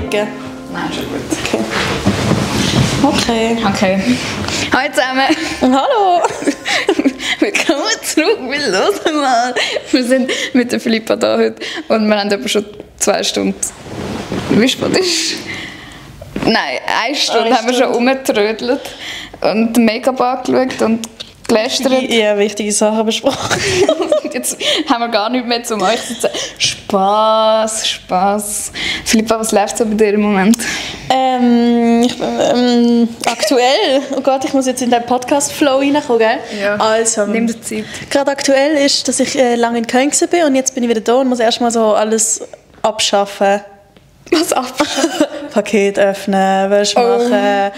klicken? Nein, schon gut. Okay. Hallo zusammen. Hallo. Willkommen zurück, wir hören mal. Wir sind mit der Philippa da heute und wir haben etwa schon 2 Stunden... Wie spät ist? Nein, 1 Stunde haben wir schon rumgetrödelt und Make-up angeschaut und gelästert. Ja, wichtige Sachen besprochen. Jetzt haben wir gar nicht mehr zu euch zu sagen. Spaß. Philippa, was läuft so bei dir im Moment? Aktuell, oh Gott, ich muss jetzt in den Podcast-Flow reinkommen, gell? Ja, also, nimm dir Zeit. Gerade aktuell ist, dass ich lange in Köln war und jetzt bin ich wieder da und muss erstmal so alles abschaffen. Was abschaffen? Paket öffnen, Wäsche machen,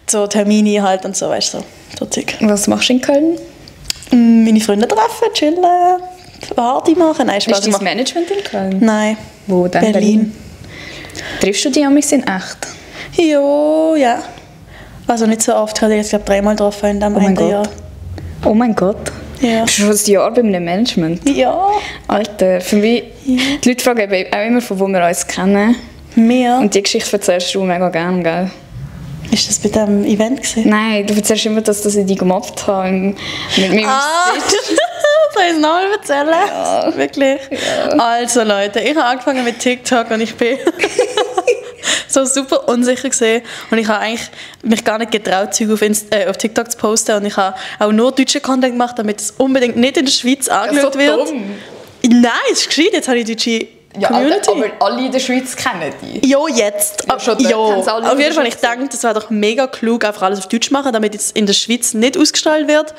so Termine halt und so, weißt du, so Zeug. Was machst du in Köln? Meine Freunde treffen, chillen, Party machen. Nein, Spaß Ist dein Management in Köln? Nein. Wo denn? Berlin. Triffst du die amigs in echt? Jo, ja. Also nicht so oft, ich habe jetzt glaube 3-mal getroffen in diesem einen Jahr. Oh mein Gott. Ja. Bist du schon ein Jahr bei einem Management? Ja. Alter, für mich... Ja. Die Leute fragen auch immer, von wo wir uns kennen. Mehr. Und die Geschichte erzählst du mega gerne, gell? Ist das bei diesem Event gewesen? Nein, du erzählst immer, dass ich dich gemobbt habe mit meinem Stitch. Soll ich es nochmal erzählen? Ja. Wirklich? Ja. Also Leute, ich habe angefangen mit TikTok und ich bin so super unsicher gewesen. Und ich habe eigentlich mich gar nicht getraut, Zeug auf TikTok zu posten. Und ich habe auch nur deutschen Content gemacht, damit es unbedingt nicht in der Schweiz angeschaut wird. Dumm. Nein, es ist gescheit, jetzt habe ich deutsche Community. Aber alle in der Schweiz kennen die. Ja, jetzt. Ja, schon dort alle auf jeden Fall, ich denke, das wäre doch mega klug, einfach alles auf Deutsch machen, damit es in der Schweiz nicht ausgestrahlt wird.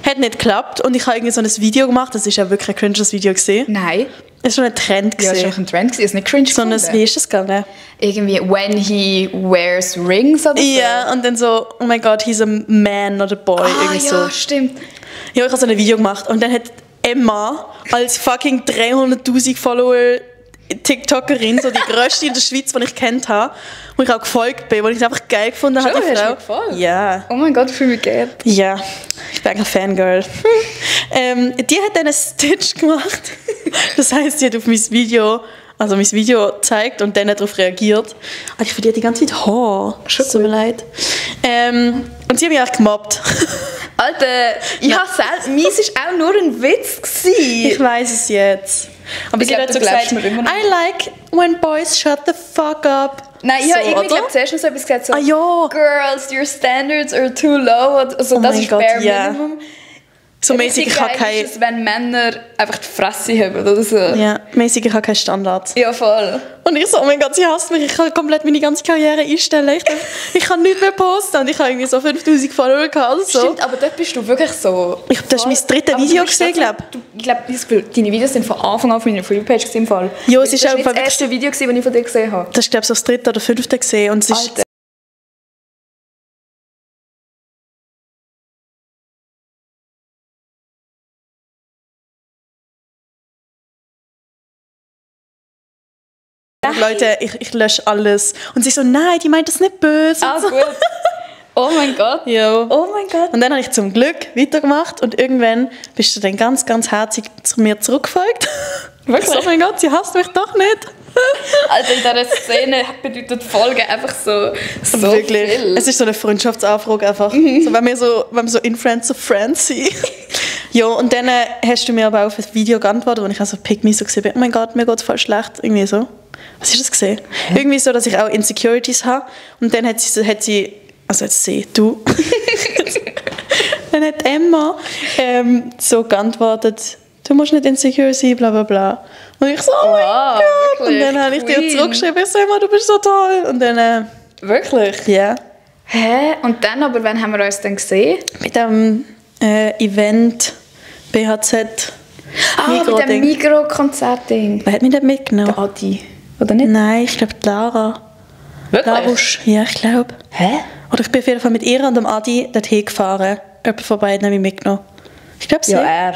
Hat nicht geklappt und ich habe irgendwie so ein Video gemacht, das ist ja wirklich ein cringes Video gesehen. Nein. Es war schon ein Trend Ja, es gesehen. war ein Trend, es ist nicht cringe Sondern wie ist das gegangen? Irgendwie when he wears rings oder so. Ja, und dann so, oh mein Gott, he's a man, not a boy. Irgendwie ja, so. stimmt. Ja, ich habe so ein Video gemacht und dann hat Emma als fucking 300'000 Follower TikTokerin, so die grösste in der Schweiz, die ich kennt habe, wo ich auch gefolgt bin, wo ich es einfach geil gefunden habe. Schon, hast du mir gefallen? Ja. Oh mein Gott, ich fühle mich geehrt. Ja, ich bin ein Fangirl. Die hat dann einen Stitch gemacht. Das heisst, sie hat auf mein Video gezeigt und dann darauf reagiert. Aber ich verliere die ganze Zeit Haar. Schon tut mir leid. Und sie hat mich auch gemobbt. Alter, meins war auch nur ein Witz gewesen. Ich weiss es jetzt. Aber sie hat so gesagt, I like when boys shut the fuck up. Nein, ich so, habe irgendwie zuerst noch so etwas gesagt, so, ja. Girls, your standards are too low. Also, das ist bare minimum. So mäßig, ich habe ist es, wenn Männer einfach die Fresse haben oder so. Ja, mäßig, ich habe keinen Standard. Ja, voll. Und ich so, oh mein Gott, sie hasst mich, ich kann komplett meine ganze Karriere einstellen. Ich kann nichts mehr posten und ich habe irgendwie so 5000 Follower gehabt. So. Stimmt, aber dort bist du wirklich so... Das ist mein drittes Video gesehen, glaube ich. Ich glaube, deine Videos sind von Anfang an auf meiner For-You-Page im Fall. Ja, es ist auch das erste Video, das ich von dir gesehen habe. Das ist, glaube ich, so das 3. oder 5. gesehen. Und es ist Leute, ich lösche alles. Und sie so, nein, die meint das nicht böse. Ah, gut. Oh mein Gott. Ja. Oh mein Gott. Und dann habe ich zum Glück weitergemacht und irgendwann bist du dann ganz, ganz herzig zu mir zurückgefolgt. Wirklich? Oh mein Gott, sie hasst mich doch nicht. Also in dieser Szene bedeutet Folge einfach so wirklich viel. Es ist so eine Freundschaftsanfrage einfach. So, wenn wir so Influencer-Friends sind. Ja, und dann hast du mir aber auf ein Video geantwortet, wo ich also Pick Me so gesehen bin, oh mein Gott, mir geht es voll schlecht. Irgendwie so. Was ist das gesehen? Irgendwie so, dass ich auch Insecurities habe. Und dann hat sie also jetzt du. Dann hat Emma so geantwortet, du musst nicht insecure sein, bla bla bla. Und ich so, oh mein Gott. Wirklich? Und dann habe ich dir zurückgeschrieben, ich so, Emma, du bist so toll. Und dann... Wirklich? Ja. Hä? Und dann aber, wann haben wir uns dann gesehen? Mit dem Event BHZ. Mit dem Migros-Konzert-Ding. Wer hat mich denn mitgenommen? Der Adi. Oder nicht? Nein, ich glaube Lara. Wirklich? Larusch. Ja, ich glaube. Hä? Oder ich bin auf jeden Fall mit ihr und dem Adi dorthin gefahren. Jemand von beiden habe ich mitgenommen. Ich glaube, sie. Ja, er.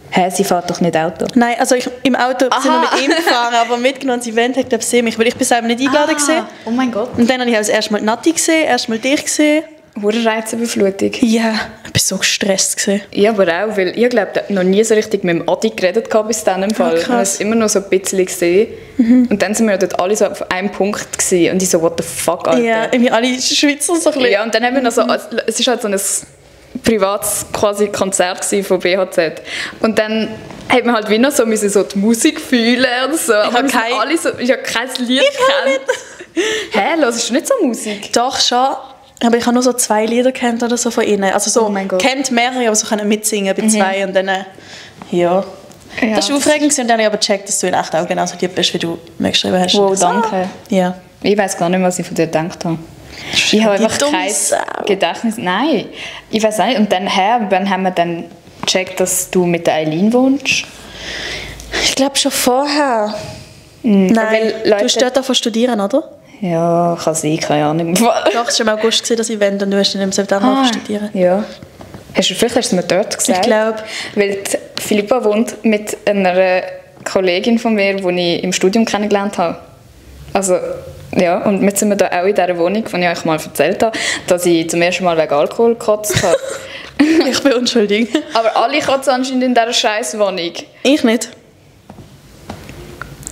Hä, sie fährt doch nicht Auto? Nein, also im Auto sind wir mit ihm gefahren, aber mitgenommen ins Event hat, glaube ich, mich. Weil ich bin selber nicht eingeladen gesehen. Oh mein Gott. Und dann habe ich auch das erste Mal Nati gesehen, erst mal dich gesehen. Hure Reizüberflutung. Ja, Ich war so gestresst gewesen. Ja, aber auch, weil ich glaube, noch nie so richtig mit dem Adi geredet bis dann im Fall. Ja, Ich habe es immer nur so ein bisschen gesehen. Und dann sind wir dort alle so auf einem Punkt gewesen. Und ich so, what the fuck, Alter. Ja, irgendwie alle Schweizer so ein bisschen. Ja, und dann haben wir noch so, es war halt so ein privates quasi Konzert von BHZ. Und dann hat man halt wie noch so, müssen so die Musik fühlen oder so. Ich habe kein Lied gekannt. Hä, hörst du nicht so Musik? Doch, schon. Aber ich habe nur so 2 Lieder kennt oder so von ihnen. Also so, Oh mein Gott. kennt mehrere, aber so können mitsingen bei 2 und dann, ja. Das war aufregend und dann habe ich aber gecheckt, dass du in echt auch genauso lieb bist, wie du mir geschrieben hast. Wow, danke. Ja. Ich weiss gar nicht, was ich von dir gedacht habe. Ich habe einfach kein Gedächtnis. Nein, ich weiß nicht. Und dann wann haben wir dann gecheckt, dass du mit der Eileen wohnst? Ich glaube schon vorher. Nein, weil du Leute- hast dort davon studieren, oder? Ja, kann sein, keine Ahnung. Doch, es war im August das Event und du hast dann im September studieren. Ja. Vielleicht hast du es mir dort gesagt. Ich glaube. Weil die Philippa wohnt mit einer Kollegin von mir, die ich im Studium kennengelernt habe. Also, ja, und jetzt sind wir da auch in dieser Wohnung, von der ich euch mal erzählt habe, dass ich zum ersten Mal wegen Alkohol gekotzt habe. Ich bin unschuldig. Aber alle kotzen anscheinend in dieser scheiß Wohnung. Ich nicht.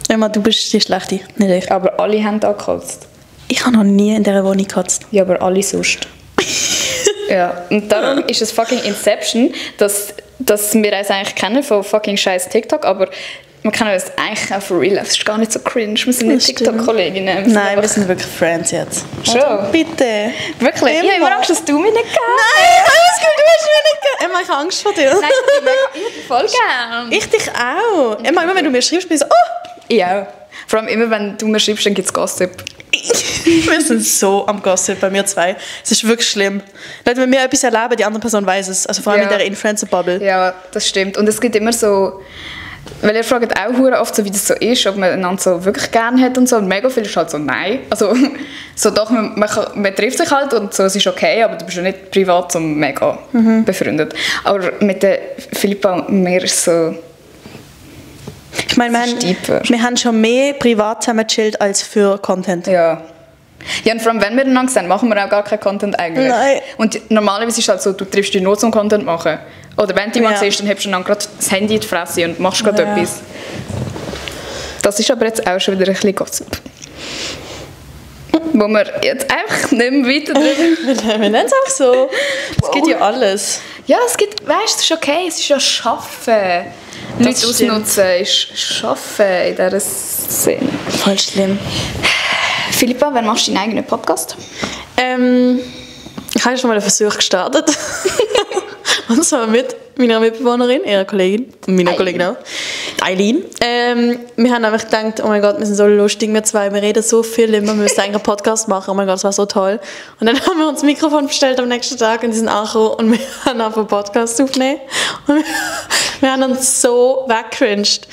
Emma, du bist die Schlechte, nicht ich. Aber alle haben da gekotzt. Ich habe noch nie in dieser Wohnung gekotzt. Ja, aber alle sonst. Ja, und darum ist es fucking Inception, dass wir uns eigentlich kennen von fucking scheiß TikTok, aber wir kennen uns eigentlich auch for real. Das ist gar nicht so cringe. Wir sind nicht Das stimmt. TikTok-Kolleginnen. Nein, wir sind wirklich Friends jetzt. Schon? Bitte. Wirklich? Ich habe immer Angst, dass du mich nicht kennst. Nein, alles gut, du hast mich nicht gern. Emma, ich habe Angst vor dir. Nein, ich hätte dich voll gern. Ich dich auch. Emma, immer wenn du mir schreibst, bin ich so, oh. Ich auch. Vor allem immer, wenn du mir schreibst, dann gibt es Gossip. Wir sind so am Gossip bei mir 2. Es ist wirklich schlimm. Leute, wenn wir etwas erleben, die andere Person weiß es. Also vor allem Ja. in der Influencer-Bubble. Ja, das stimmt. Und es gibt immer so... Weil ihr fragt auch hure oft, so, wie das so ist, ob man einander so wirklich gerne hat und so. Und mega viel ist halt so nein. Also so doch, man trifft sich halt und so, es ist okay, aber du bist ja nicht privat so mega befreundet. Aber mit der Philippa und mir ist so... Ich meine, Deeper. wir haben schon mehr privat zusammen gechillt als für Content. Ja. Ja, und vor allem, wenn wir einander sehen, machen wir auch gar keinen Content eigentlich. Nein. Und normalerweise ist es halt so, du triffst dich nur zum Content machen. Oder wenn du jemanden siehst, dann hebst du dann gerade das Handy in die Fresse und machst gerade etwas. Das ist aber jetzt auch schon wieder ein bisschen Gossip. Wo wir jetzt einfach nicht mehr weiter drüber... Wir nennen es auch so. Es gibt ja alles. Ja, es gibt... Weißt du, es ist okay, es ist ja Schaffen. Leute stimmt. ausnutzen ist Schaffen in dieser Szene. Voll schlimm. Philippa, wann machst du deinen eigenen Podcast? Ich habe schon mal einen Versuch gestartet. Und zwar mit meiner Mitbewohnerin, ihrer Kollegin und meiner Kollegin auch, Eileen. Wir haben einfach gedacht, oh mein Gott, wir sind so lustig, wir 2, wir reden so viel, wir müssen eigentlich einen Podcast machen, oh mein Gott, das war so toll. Und dann haben wir uns das Mikrofon bestellt am nächsten Tag und die sind angekommen und wir haben einfach einen Podcast aufgenommen. Und wir haben uns so weggecringed.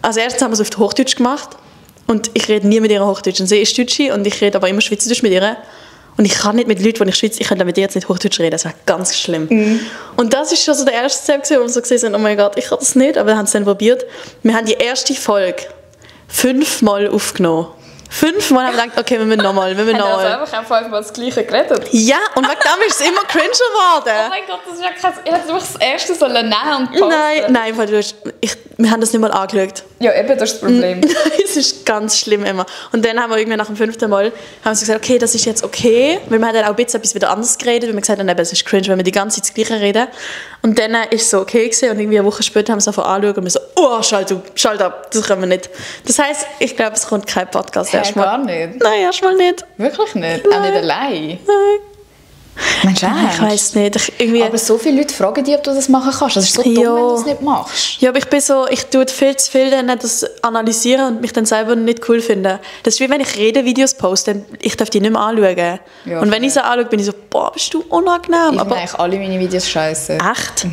Als erstes haben wir es auf Hochdeutsch gemacht und ich rede nie mit ihr Hochdeutsch. Und sie ist Deutsche und ich rede aber immer Schweizerdeutsch mit ihr. Und ich kann nicht mit Leuten, die ich Schweiz, ich könnte mit dir jetzt nicht Hochdeutsch reden, das wäre ganz schlimm. Und das war schon so der erste Step, wo wir so gesehen sind, oh mein Gott, ich kann das nicht, aber wir haben es dann probiert. Wir haben die erste Folge 5-mal aufgenommen. 5-mal haben wir gedacht, okay, wir müssen nochmal. Also einfach 5-mal das Gleiche geredet? Ja, und wegen dem ist es immer cringer geworden. Oh mein Gott, das ist ja krass. Ich hätte einfach das erste sollen nehmen und posten. Nein, weil wir haben das nicht mal angeschaut. Ja, eben, das ist das Problem. Es ist ganz schlimm immer. Und dann haben wir irgendwie nach dem 5. Mal haben sie gesagt, okay, das ist jetzt okay. Weil wir haben dann auch ein bisschen etwas wieder anders geredet, weil wir gesagt haben, es ist cringe, wenn wir die ganze Zeit das Gleiche reden. Und dann ist es so okay gewesen. Und irgendwie eine Woche später haben wir es angefangen anzuschauen und wir so, oh, schalt ab, das können wir nicht. Das heisst, ich glaube, es kommt kein Podcast erstmal. Gar nicht? Nein, erstmal nicht. Wirklich nicht? Nein. Auch nicht allein? Nein. Meinst du Ich weiss nicht. Aber so viele Leute fragen dich, ob du das machen kannst. Das ist so dumm, Ja. wenn du es nicht machst. Ja, aber ich tue viel zu viel dann das analysieren und mich dann selber nicht cool finden. Das ist wie wenn ich Redevideos poste, ich darf die nicht mehr anschauen. Ja, und wenn ich sie anschaue, bin ich so, boah, bist du unangenehm. Ich finde Aber eigentlich alle meine Videos scheiße. echt?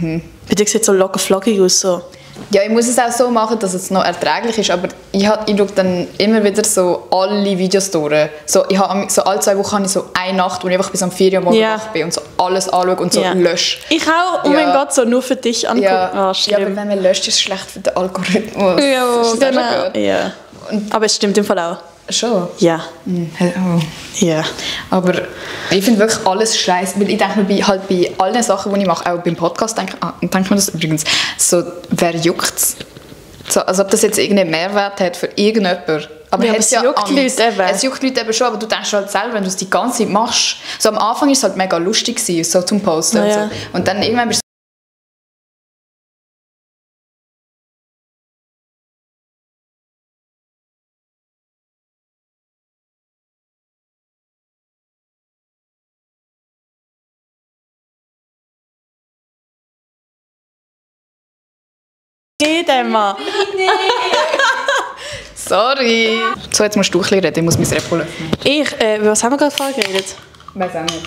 Bei dir sieht es so locker flockig aus. So. Ja, ich muss es auch so machen, dass es noch erträglich ist, aber ich schaue dann immer wieder so alle Videos durch. So, ich habe so alle 2 Wochen habe ich so eine Nacht, wo ich einfach bis um 4 Uhr morgens Ja. wach bin und so alles anschaue und so Ja. lösche. Ich auch, oh mein Ja. Gott, so nur für dich angucken. Ja, Oh, ja, aber schlimm. wenn man löscht, ist es schlecht für den Algorithmus. Ja, Das ist auch genau. schon gut. Ja. Aber es stimmt im Fall auch. Schon? Ja. Oh. Ja. Aber ich finde wirklich alles scheiße, weil ich denke mir bei allen Sachen, die ich mache, auch beim Podcast, denke ich mir das übrigens, so, wer juckt's? So, als ob das jetzt irgendeinen Mehrwert hat für irgendjemanden. Aber es juckt Leute eben. Es juckt Leute eben schon, aber du denkst halt selber, wenn du es die ganze Zeit machst. So am Anfang war es halt mega lustig, so zum Posten und so. Und dann irgendwann bist du Geht immer. Sorry. So, jetzt musst du ein bisschen reden, ich muss mein Repo öffnen. Über was haben wir gerade vorher geredet? Weiß auch nicht.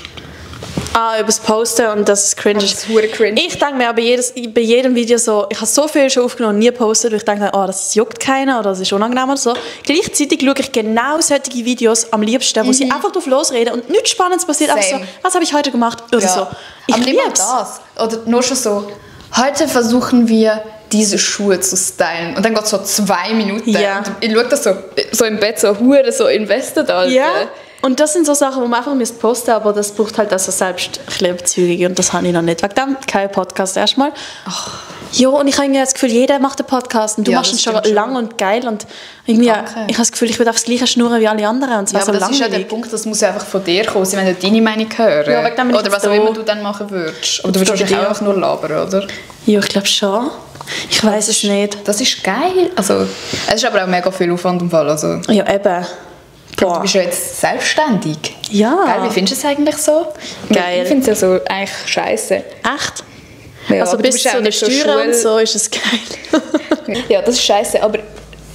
Über das Posten und dass es cringe ist. Cringe. Ich denke mir bei jedem Video so, ich habe so viel schon aufgenommen und nie gepostet, weil ich denke, das juckt keiner oder das ist unangenehm oder so. Gleichzeitig schaue ich genau solche Videos am liebsten, wo sie einfach drauf losreden und nichts Spannendes passiert. Einfach so, was habe ich heute gemacht oder so. Aber nicht mal das. Oder nur schon so, heute versuchen wir diese Schuhe zu stylen. Und dann geht es so 2 Minuten. Ja. Und ich schaue das so im Bett, so hure so invested, Alter. Ja. Und das sind so Sachen, die man einfach posten müsste, aber das braucht halt also selbst ein bisschen Überzeugung und das habe ich noch nicht. Wegen dem kein Podcast erstmal. Ja, und ich habe irgendwie das Gefühl, jeder macht einen Podcast und du machst ihn schon lang und geil und irgendwie, ich habe das Gefühl, ich würde auf das Gleiche schnurren wie alle anderen und zwar ja, so aber das langweilig. ist ja der Punkt, das muss ja einfach von dir kommen, sie wollen deine Meinung hören. Ja, wegen dem bin ich oder was auch immer du dann machen würdest. Aber du würdest wahrscheinlich auch einfach nur labern, oder? Ja, ich glaube schon. Ich weiß es nicht. Das ist geil. Also, es ist aber auch mega viel Aufwand im Fall. Also. Ja, eben. Du bist ja jetzt selbstständig. Ja. Geil, wie findest du es eigentlich so? Geil. Ich finde es ja so eigentlich scheiße. Echt? Ja, also bis zu den Steuern und so ist es geil. Ja, das ist scheiße. Aber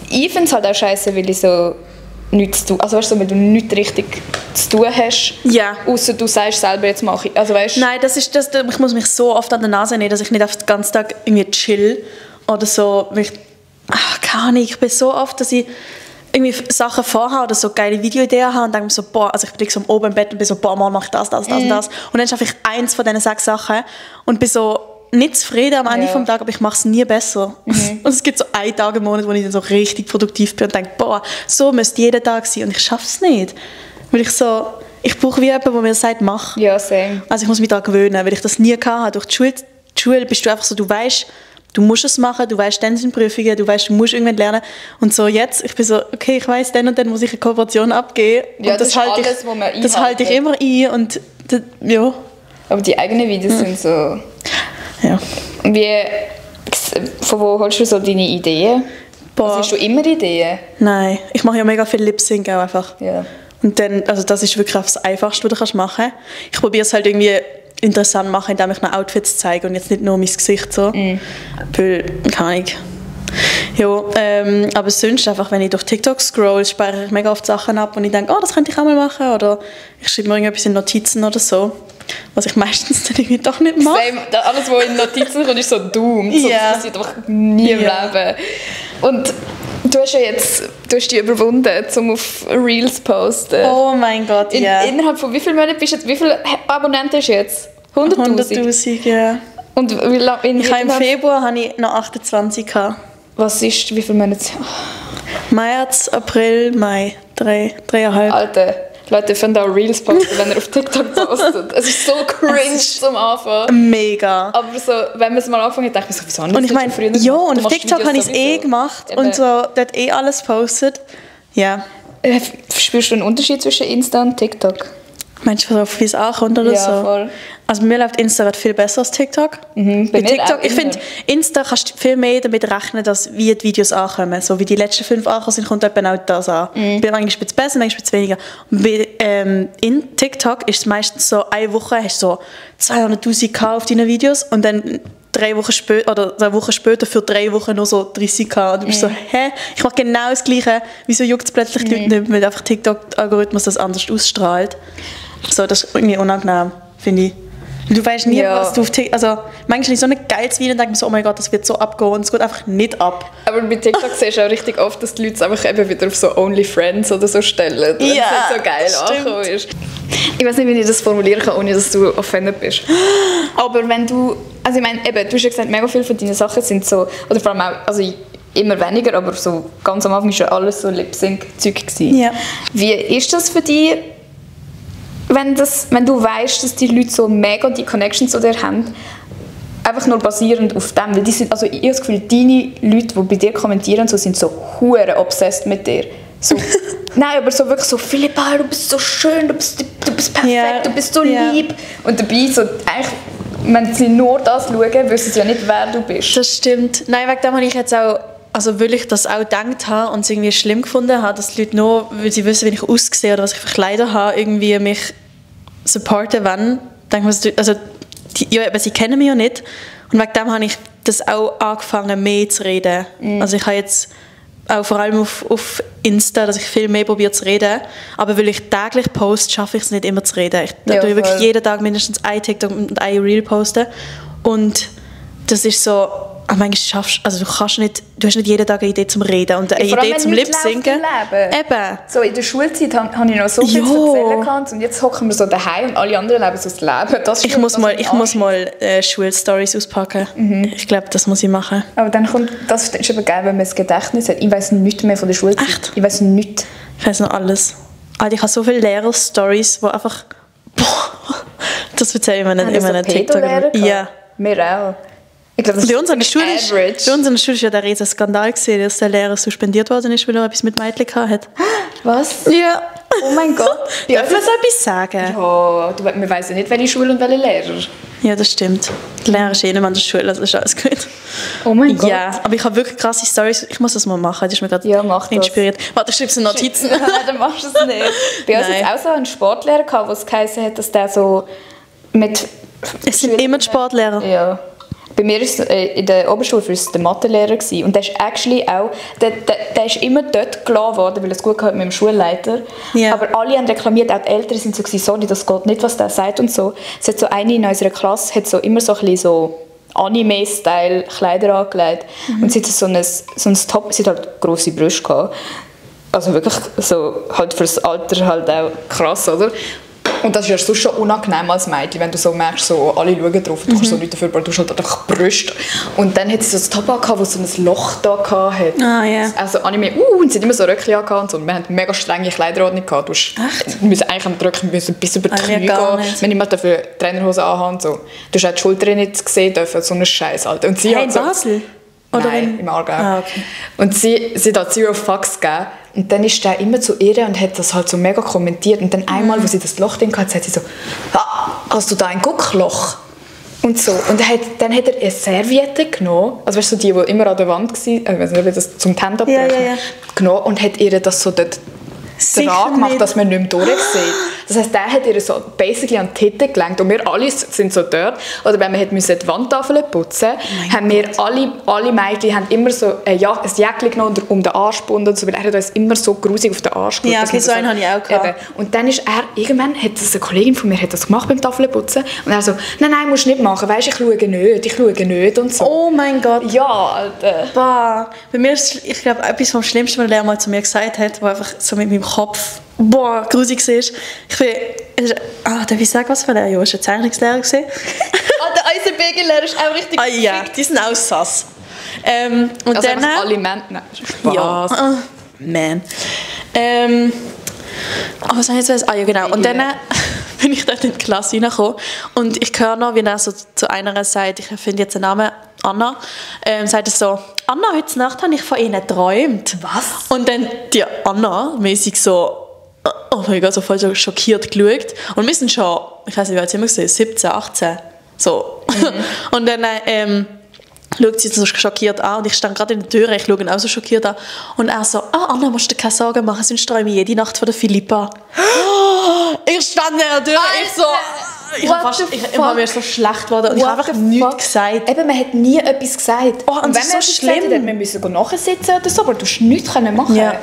ich finde es halt auch scheiße, weil ich so nichts zu tun, also weißt du, wenn du nichts richtig zu tun hast, ja. Außer du sagst selber, jetzt mache ich. Also, weißt, nein, ich muss mich so oft an der Nase nehmen, dass ich nicht auf den ganzen Tag irgendwie chill oder so. Keine Ahnung, ich bin so oft, dass ich irgendwie Sachen vorhabe oder so geile Videoideen habe und denke mir so, boah, also ich bin so oben im Bett und bin so, boah, morgen mache ich das und das. Und dann schaffe ich eins von diesen 6 Sachen und bin so nicht zufrieden am Ende vom Tag, aber ich mache es nie besser. Und es gibt so 1 Tag im Monat, wo ich dann so richtig produktiv bin und denke, boah, so müsste jeder Tag sein und ich schaffe es nicht. Weil ich brauche wie jemanden, der mir sagt, mach. Ja, same. Also ich muss mich daran gewöhnen, weil ich das nie hatte. Durch die Schule bist du einfach so, du weißt, du musst es machen, du weißt, dann sind Prüfungen, du weißt, du musst irgendwann lernen. Und so jetzt, ich bin so, okay, ich weiss, dann und dann muss ich eine Kooperation abgeben. Ja, und das halte ich immer ein und ja. Aber die eigenen Videos sind so... Ja. Von wo holst du so deine Ideen? Boah. Hast du immer Ideen? Nein, ich mache ja mega viel Lip-Sync auch einfach. Ja. Und dann, also das ist wirklich das Einfachste, was du machen kannst. Ich probiere es halt irgendwie interessant zu machen, indem ich noch Outfits zeige und jetzt nicht nur mein Gesicht so. Weil, keine Ahnung. Ja, aber sonst einfach, wenn ich durch TikTok scroll, speichere ich mega oft Sachen ab und ich denke, das könnte ich auch mal machen oder ich schreibe mir irgendetwas in Notizen oder so, was ich meistens dann irgendwie doch nicht mache. Same. Alles, was in Notizen kommt, ist so doomed. So, das passiert einfach nie im Leben. Und du hast dich überwunden, um auf Reels zu posten. Oh mein Gott, ja. Innerhalb von wie vielen Monaten bist du jetzt, wie viele Abonnenten hast du jetzt? 100'000, ja. Und wie lange? Im Februar hatte ich noch 28 gehabt. Was ist, wie viele Monate? März, April, Mai, 3,5. Alter, Leute, ihr könnt auch Reels posten, wenn ihr auf TikTok postet. Es ist so cringe zum Anfang. Mega. Aber so, wenn man es mal anfangen, denke ich so, wieso und ich meine, ja, und auf TikTok habe ich es gemacht und so dort alles postet. Ja. Spürst du einen Unterschied zwischen Insta und TikTok? Meinst du, wie es ankommt oder so? Ja, voll. Also mir läuft Insta viel besser als TikTok. Bei TikTok, ich finde, Insta kannst du viel mehr damit rechnen, dass wie die Videos ankommen. So wie die letzten 5 ankommen sind, kommt etwa auch das an. Manchmal ein bisschen besser, manchmal ein bisschen weniger. Und bei in TikTok ist es meistens so, eine Woche hast du so 200'000 auf deinen Videos und dann 3 Wochen später, oder eine Woche später für 3 Wochen nur so 30'000. Und du bist so, hä? Ich mache genau das Gleiche. Wieso juckt es plötzlich die Leute nicht, weil einfach TikTok-Algorithmus das anders ausstrahlt. So, das ist irgendwie unangenehm, finde ich. Du weißt nie, was du auf TikTok... Also, manchmal ist so ein geiles Video und denke mir so, oh mein Gott, das wird so abgehen und es geht einfach nicht ab. Aber bei TikTok siehst du auch richtig oft, dass die Leute es einfach eben wieder auf so OnlyFriends oder so stellen, wenn es nicht so geil angekommen ist. Ich weiß nicht, wie ich das formulieren kann, ohne dass du offended bist. Aber wenn du... Also ich meine, eben, du hast ja gesagt, mega viele von deinen Sachen sind so... Oder vor allem auch... Also immer weniger, aber so ganz am Anfang war schon alles so Lip-Sync-Zeug gewesen. Ja. Wie ist das für dich, wenn du weißt, dass die Leute so mega die Connection zu dir haben, einfach nur basierend auf dem, weil die sind, also ich habe das Gefühl, deine Leute, die bei dir kommentieren, so, sind so hure obsessed mit dir. So, nein, aber so wirklich so, Philippa, du bist so schön, du bist perfekt, du bist so lieb. Und dabei so, eigentlich, wenn sie nur das schauen, wissen sie ja nicht, wer du bist. Das stimmt. Nein, wegen dem habe ich jetzt auch, also weil ich das auch gedacht habe und es irgendwie schlimm gefunden habe, dass die Leute nur, weil sie wissen, wie ich aussehe oder was ich für Kleider habe, irgendwie mich supporten wollen. Denke ich, also, aber sie kennen mich ja nicht. Und wegen dem habe ich das auch angefangen, mehr zu reden. Also ich habe jetzt auch vor allem auf Insta, dass ich viel mehr probiere zu reden. Aber weil ich täglich poste, schaffe ich es nicht immer zu reden. Ich tue wirklich jeden Tag mindestens ein TikTok und ein Reel posten. Und das ist so, manchmal also du hast nicht jeden Tag eine Idee zum Reden und eine Idee zum Lip-Synken. Eben. So in der Schulzeit habe ich noch so viel zu erzählen gehabt und jetzt hocken wir so daheim und alle anderen leben so das Leben. Das ich muss mal Schulstories auspacken. Ich glaube, das muss ich machen. Aber dann kommt, das ist eben geil, wenn man das Gedächtnis hat. Ich weiss nichts mehr von der Schulzeit. Echt? Ich weiss nichts. Ich weiss noch alles. Alter, ich habe so viele Lehrer-Stories, die einfach... das erzähle ich mir nicht in meinen TikTok. Ja. Wir auch. Ich glaube, bei uns an der Schule ist ja der riesen Skandal gewesen, dass der Lehrer suspendiert worden ist, weil er etwas mit Mädchen hatte. Was? Ja. Oh mein Gott. Darf man so etwas sagen? Ja, man weiss ja nicht, welche Schule und welche Lehrer. Ja, das stimmt. Der Lehrer ist eh nicht mehr an der Schule, also ist alles gut. Oh mein Gott. Ja, aber ich habe wirklich krasse Storys. Ich muss das mal machen, das ist mir gerade inspiriert. Warte, ich schreibe so Notizen. Nein, dann machst du es nicht. Bei uns hat es auch so einen Sportlehrer gehabt, wo es geheißen hat, dass der so mit... Es sind immer die Sportlehrer. Ja. Bei mir ist in der Oberstufe war es der Mathelehrer gewesen. Und der ist actually auch, der ist immer dort gelassen worden, weil er es gut hatte mit dem Schulleiter. Ja. Aber alle haben reklamiert, auch die Eltern sind so gewesen, sorry, das geht nicht, was der sagt und so. Es hat so eine in unserer Klasse, hat so immer so ein bisschen so Anime-Style Kleider angelegt. Und sie hat so ein Top, sie hat halt grosse Brüste gehabt. Also wirklich so, halt für das Alter halt auch krass, oder? Und das ist ja sonst schon unangenehm als Mädchen, wenn du so merkst, so, alle schauen drauf, du kannst so nichts dafür, aber du hast halt einfach Brüste. Und dann hat sie so ein Top gehabt, das so ein Loch da hatte. Ah, ja. Also Anime, und sie hat immer so Röckchen angehabt und so. Und wir hatten mega strenge Kleiderordnung gehabt. Du musst eigentlich am Röckchen bis über die Knie gehen, wenn ich mal dafür Trainerhose anhabe und so. Du hast auch die Schulter nicht gesehen dürfen, so einen Scheiß, Alter. Und sie hat in Basel? Oder nein, im Aargau. Ah, okay. Und sie hat Zero Fucks gegeben. Und dann ist der immer zu ihr und hat das halt so mega kommentiert. Und dann einmal, wo sie das Loch drin hatte, sagt sie so, hast du da ein Guckloch? Und so. Und dann hat er eine Serviette genommen, also weißt du, die immer an der Wand war, ich weiß nicht, ob das zum Hand abdrücken, genommen und hat ihr das so dort dran gemacht, dass man nicht mehr durchsieht. Das heisst, der hat ihr so basically an die Titten gelenkt und wir alle sind so dort. Oder wenn wir die Wandtafeln putzen mussten, haben wir alle Mädchen haben immer so ein Jäckchen genommen um den Arsch gebunden und so, weil er hat uns immer so grusig auf den Arsch gebunden. Ja, okay, so einen habe ich auch gehabt. Und dann ist er, irgendwann hat das eine Kollegin von mir hat das gemacht beim Tafelputzen und er so, nein, musst du nicht machen, weisst, ich schaue nicht und so. Oh mein Gott. Ja, Alter. Bah. Bei mir ist, ich glaube, etwas vom Schlimmsten, was der Lehrer mal zu mir gesagt hat, wo einfach so mit meinem Kopf grusig war. Darf ich sagen, was für ein Lehrer? Ja, war ein Zeichnungslehrer. Unser BG-Lehrer ist auch richtig gefickt. Ja, die sind auch sass. Und also dann, alle Männer? Nein, ja, man. Was soll ich jetzt sagen? Ja, genau. Und dann bin ich dort in die Klasse reingekommen und ich höre noch, wie er so zu einer sagt, ich finde jetzt den Namen Anna, sagt er so, Anna, heute Nacht habe ich von Ihnen geträumt. Was? Und dann die Anna mäßig so, oh mein Gott, so voll so schockiert geschaut. Und wir sind schon, ich weiß nicht, wie alt sind wir gesehen, 17, 18, so. Und dann schaut sie so schockiert an und ich stand gerade in der Tür, ich schaue ihn auch so schockiert an. Und er so, Anna, musst du dir keine Sorgen machen, sonst träume ich jede Nacht von der Philippa. Ich stand in der Tür, ich war mir so schlecht geworden und ich habe einfach nichts gesagt. Eben, man hat nie etwas gesagt. Oh, und wenn das ist so schlimm. Wir müssen nachsitzen oder so, aber du hast nichts machen. Ja.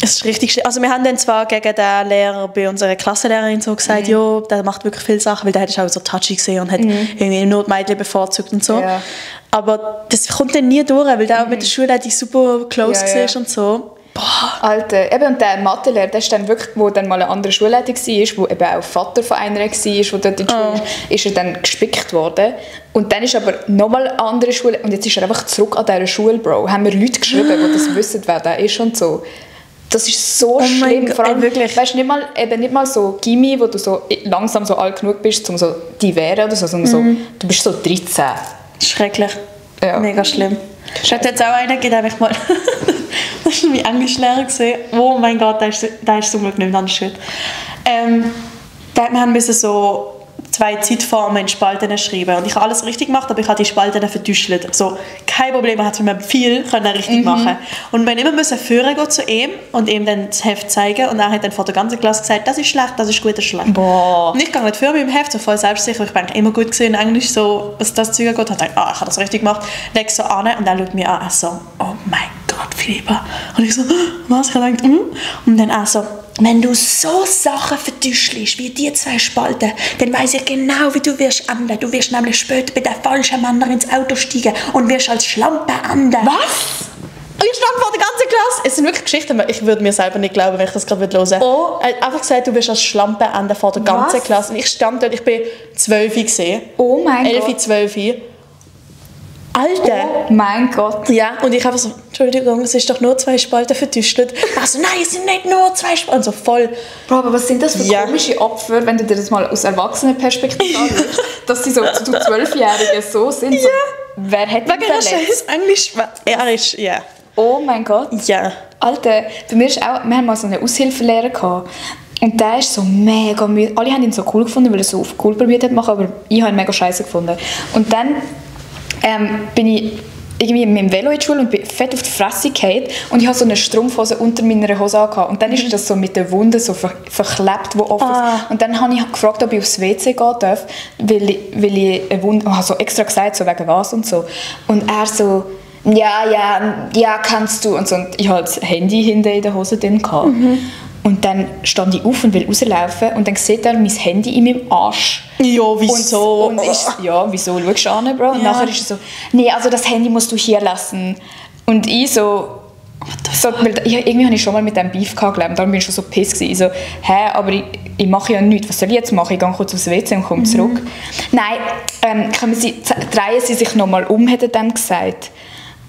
Es ist richtig schlimm. Also wir haben dann zwar gegen den Lehrer bei unserer Klassenlehrerin so gesagt, ja, der macht wirklich viele Sachen, weil der hat auch so touchy gesehen und hat irgendwie Notmädchen bevorzugt und so. Ja. Aber das kommt dann nie durch, weil der auch mit der Schulleitung super close war und so. Alter, eben, und der Mathelehrer, der ist dann wirklich, wo dann mal eine andere Schulleitung war, wo eben auch Vater von einer war, wo dort in der Schule ist er dann gespickt worden. Und dann ist aber nochmal eine andere Schule, und jetzt ist er einfach zurück an dieser Schule, Bro. Haben wir Leute geschrieben, die das wissen, wer der ist und so. Das ist so schlimm. Vor allem, wirklich. Weißt, nicht mal so Gimmi, wo du so langsam so alt genug bist, um so die wehren oder so, sondern so, du bist so 13. Schrecklich. Ja. Mega schlimm. Ich hatte jetzt auch einen gegeben, der mich mal... das war mein Englischlehrer gesehen. Oh mein Gott, der ist zum Glück nicht mehr schuld. Wir mussten so 2 Zeitformen in Spalten schreiben. Und ich habe alles richtig gemacht, aber ich habe die Spalten vertuschelt. So, kein Problem, er hat mir viel richtig machen. Und wir mussten führen gehen zu ihm und ihm dann das Heft zeigen. Und er hat dann vor der ganzen Klasse gesagt, das ist schlecht, das ist gut, das ist schlecht. Boah. Und ich gehe nicht für mit dem Heft, so voll selbstsicher. Ich bin immer gut gesehen in Englisch, so, was das Zeug angeht. Ich dachte, ich habe das richtig gemacht. Leg so an und er schaut mir an, so, oh mein Gott, Philippa. Und ich so, was? Ich habe gedacht, Und dann auch so, wenn du so Sachen vertuschelst, wie die 2 Spalten, dann weiss ich genau, wie du wirst enden. Du wirst nämlich später bei den falschen Männern ins Auto steigen und wirst als Schlampe enden. Was? Und ich stand vor der ganzen Klasse. Es sind wirklich Geschichten, ich würde mir selber nicht glauben, wenn ich das gerade hören würde. Oh. Er hat einfach gesagt, du wirst als Schlampe enden vor der ganzen Klasse. Und ich stand dort, ich war 12 gesehen. Oh mein 11, Gott. 12. Alter. Oh mein Gott. Ja, und ich einfach so, Entschuldigung, es ist doch nur 2 Spalten vertüstelt. Also nein, es sind nicht nur 2 Spalten. Und so voll. Bro, aber was sind das für komische Opfer, wenn du dir das mal aus Erwachsenenperspektive anschaust, dass sie so zu 12-Jährigen so sind? So, wer hätte ihn verletzt? Englisch, er ist, ja. Oh mein Gott. Ja. Alter, bei mir ist auch, wir haben mal so einen Aushilfelehrer gehabt. Und der ist so mega müde. Alle haben ihn so cool gefunden, weil er so auf cool probiert hat zu machen, aber ich habe ihn mega scheiße gefunden. Und dann bin ich irgendwie mit dem Velo in die Schule und bin fett auf die Fresse gefallen und ich hatte so eine Strumpfhose unter meiner Hose angehabt. Und dann ist das so mit den Wunden so verklebt, die offen ist. Und dann habe ich gefragt, ob ich aufs WC gehen darf, weil ich eine Wunde, ich habe so extra gesagt, so wegen was und so. Und er so, ja, kannst du. Und so. Und ich hatte das Handy hinten in der Hose drin gehabt. Und dann stand ich auf und will rauslaufen und dann sieht er mein Handy in meinem Arsch. Ja, wieso? Und wieso? Schaust du an, Bro? Und nachher ist er so, nee, also das Handy musst du hier lassen. Und ich so, irgendwie habe ich schon mal mit dem Beef gehabt, und darum bin ich schon so pissed gewesen. Ich so, aber ich mache ja nichts, was soll ich jetzt machen? Ich gehe kurz aufs WC und komme zurück. Nein, drehen Sie sich nochmal um, hat er dann gesagt.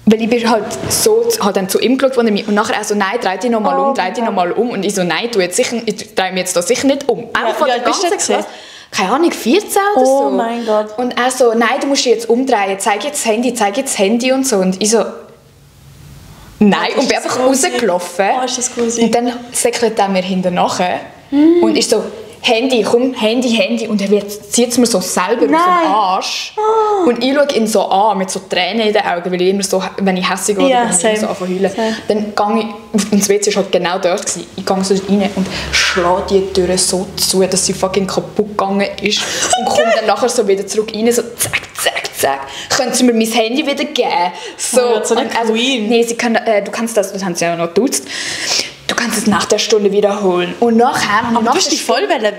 Weil ich bin halt so, halt dann zu ihm geschaut und nachher auch so, nein, dreh dich nochmal um. Und ich so, nein, ich drehe mich jetzt da sicher nicht um. Einfach von der ganzen Klasse. Keine Ahnung, 14 oder so. Oh mein Gott. Und er so, nein, du musst dich jetzt umdrehen, zeig jetzt das Handy und so. Und ich so, nein, und bin einfach rausgelaufen. Oh, ist das gruselig. Und dann säckelt er mir hinterher und ich so, Handy, komm, Handy. Und er zieht es mir so selber aus dem Arsch. Oh. Und ich schaue ihn so an, mit so Tränen in den Augen, weil ich immer so, wenn ich hässlich werde, dann so anfange zu heulen. Dann gehe ich, und das WC war halt genau dort, ich gehe so rein und schlage die Tür so zu, dass sie fucking kaputt gegangen ist. Und komme dann nachher so wieder zurück rein, so zack. Können Sie mir mein Handy wieder geben? So, so eine Queen. Nee, du kannst das haben sie ja noch duzt. Du kannst es nach der Stunde wiederholen. Und nachher... Aber du hast dich voll wehren.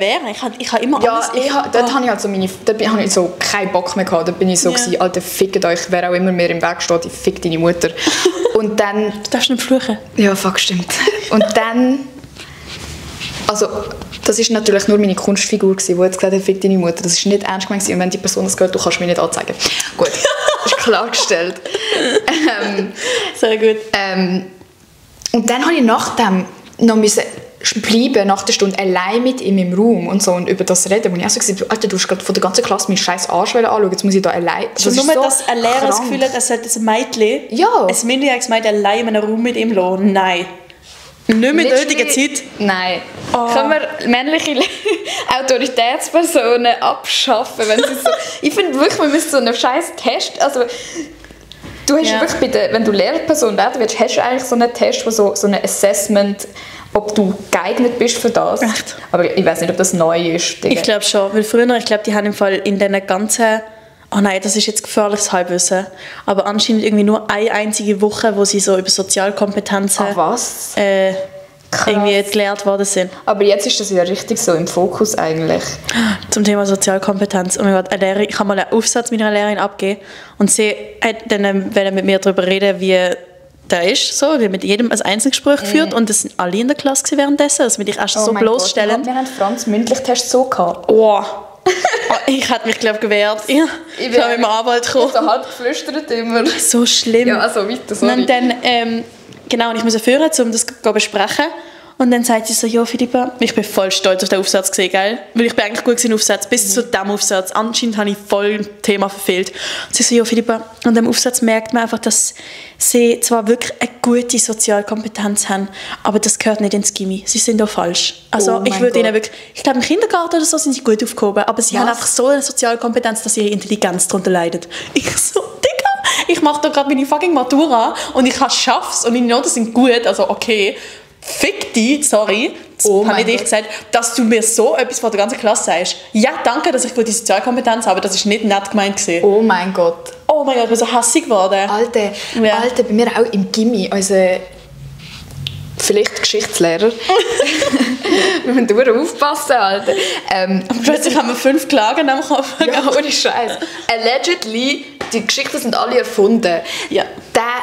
Ich habe immer alles... Dort habe ich halt so habe ich so keinen Bock mehr gehabt. Da bin ich so gewesen, Alter, fickt euch, wer auch immer mir im Weg steht, ich fick deine Mutter. Und dann... Du darfst nicht fluchen. Ja, fuck, stimmt. Und dann... Also, das war natürlich nur meine Kunstfigur, die jetzt gesagt hat, fick deine Mutter. Das war nicht ernst gemeint. Und wenn die Person das gehört, du kannst mich nicht anzeigen. Gut, das ist klargestellt. Sehr gut. Und dann habe ich nachdem noch bleiben, nach der Stunde allein mit ihm im Raum und so und über das reden. Und ich habe so gesagt, Alter, du hast gerade von der ganzen Klasse meinen scheiß Arsch anschauen, jetzt muss ich da allein... Das nur, so dass ein Lehrer das Gefühl hat, ein Mädchen, ein minderjähriges Mädchen allein in einem Raum mit ihm lassen. Nein. Nicht mehr in der heutigen Zeit. Nein. Können wir männliche Autoritätspersonen abschaffen, wenn sie so... Ich finde wirklich, wir müssen so einen scheiß Test... Also, du hast wirklich wenn du Lehrperson werden willst, hast du eigentlich so einen Test, so ein Assessment, ob du geeignet bist für das. Echt? Aber ich weiß nicht, ob das neu ist. Ich glaube schon, weil früher, die haben im Fall in diesen ganzen... Oh nein, das ist jetzt gefährliches Halbwissen. Aber anscheinend irgendwie nur eine einzige Woche, wo sie so über Sozialkompetenzen irgendwie gelehrt worden sind. Aber jetzt ist das ja richtig so im Fokus eigentlich. Zum Thema Sozialkompetenz. Oh mein Gott, ich habe mal einen Aufsatz mit einer Lehrerin abgegeben und sie hat dann mit mir darüber reden, wie der ist so, wir haben mit jedem ein Einzelgespräch geführt und das sind alle in der Klasse währenddessen, dass wir dich erst so bloßstellen. Wir haben Franz mündlich-Test so gehabt. Oh. Ich hätte mich, glaube ich, gewehrt. Ich bin auch im Anwalt gekommen. Ich habe so halb geflüstert immer. So schlimm. Ja, also weiter, sorry. Und dann, genau, und ich muss führen, um das zu besprechen. Und dann sagt sie so, ja Philippa, ich bin voll stolz auf den Aufsatz gesehen, gell? Weil ich bin eigentlich gut im Aufsatz, bis zu diesem Aufsatz. Anscheinend habe ich voll ein Thema verfehlt. Und sie so, ja Philippa, an dem Aufsatz merkt man einfach, dass sie zwar wirklich eine gute Sozialkompetenz haben, aber das gehört nicht ins Gymi. Sie sind auch falsch. Also ich würde ihnen wirklich, ich glaube im Kindergarten oder so sind sie gut aufgehoben, aber sie haben einfach so eine Sozialkompetenz, dass ihre Intelligenz darunter leidet. Ich so, Digga, ich mache da gerade meine fucking Matura und ich schaff's und meine Noten sind gut, also okay. Fick dich, sorry, habe ich dir gesagt, dass du mir so etwas vor der ganzen Klasse sagst. Ja, danke, dass ich gute Sozialkompetenz habe, das ist nicht nett gemeint gewesen. Oh mein Gott. Oh mein Gott, ich bin so hässig geworden. Alter, bei mir auch im Gymi, also vielleicht Geschichtslehrer. Wir müssen durchaus aufpassen, Alter. Plötzlich haben wir 5 Klagen am Kopf. Ja, ohne Scheiß. Allegedly, die Geschichten sind alle erfunden. Ja.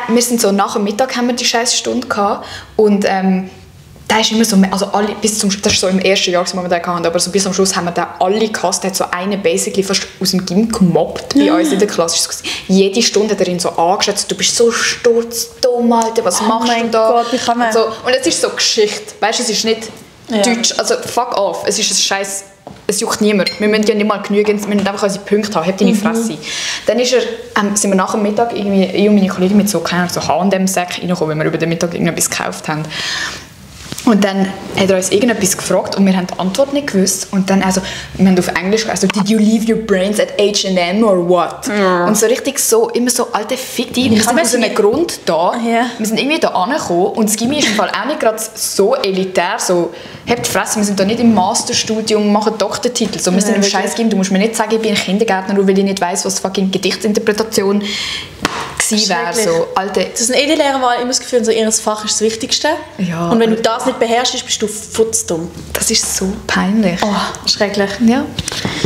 Wir sind so nach dem Mittag haben wir die scheiß Stunde gehabt und der ist immer so, also alle, bis zum, das ist so im ersten Jahr, wo wir den hatten, aber so bis zum Schluss haben wir den alle gehasst. Der hat so einen basically fast aus dem Gym gemobbt bei uns in der Klasse. Jede Stunde hat er ihn so angeschaut, du bist so sturzdumm, Alter, was machst du da? Gott, wie kann man? Und, so. Und es ist so Geschichte, weißt du, es ist nicht Deutsch, also fuck off, es ist ein scheiß, es juckt niemand. Wir müssen ja nicht mal genügend, wir müssen einfach unsere Punkte haben, habt deine Fresse. Dann ist sind wir nach dem Mittag, irgendwie, ich und meine Kollegen mit so H&M-Säcken reingekommen, weil wir über den Mittag irgendetwas gekauft haben. Und dann hat er uns irgendetwas gefragt und wir haben die Antwort nicht gewusst. Und dann, also, wir haben auf Englisch gesagt, also, did you leave your brains at H&M or what? Ja. Und so richtig so, immer so, alte Fitti, wir sind aus einem Grund da. Ja. Wir sind irgendwie da angekommen und das Gymi ist im Fall auch nicht gerade so elitär, so, habt die Fresse, wir sind da nicht im Masterstudium, machen Doktortitel. So, wir sind im scheiß Gymi, du musst mir nicht sagen, ich bin ein Kindergärtner, nur weil ich nicht weiss, was fucking Gedichtsinterpretation wäre. So, Alte. Das sind die Lehrer, die immer das Gefühl haben, so, ihr Fach ist das Wichtigste. Ja. Und wenn du das nicht beherrschst, bist du futzdumm. Das ist so peinlich. Oh, schrecklich. Ja.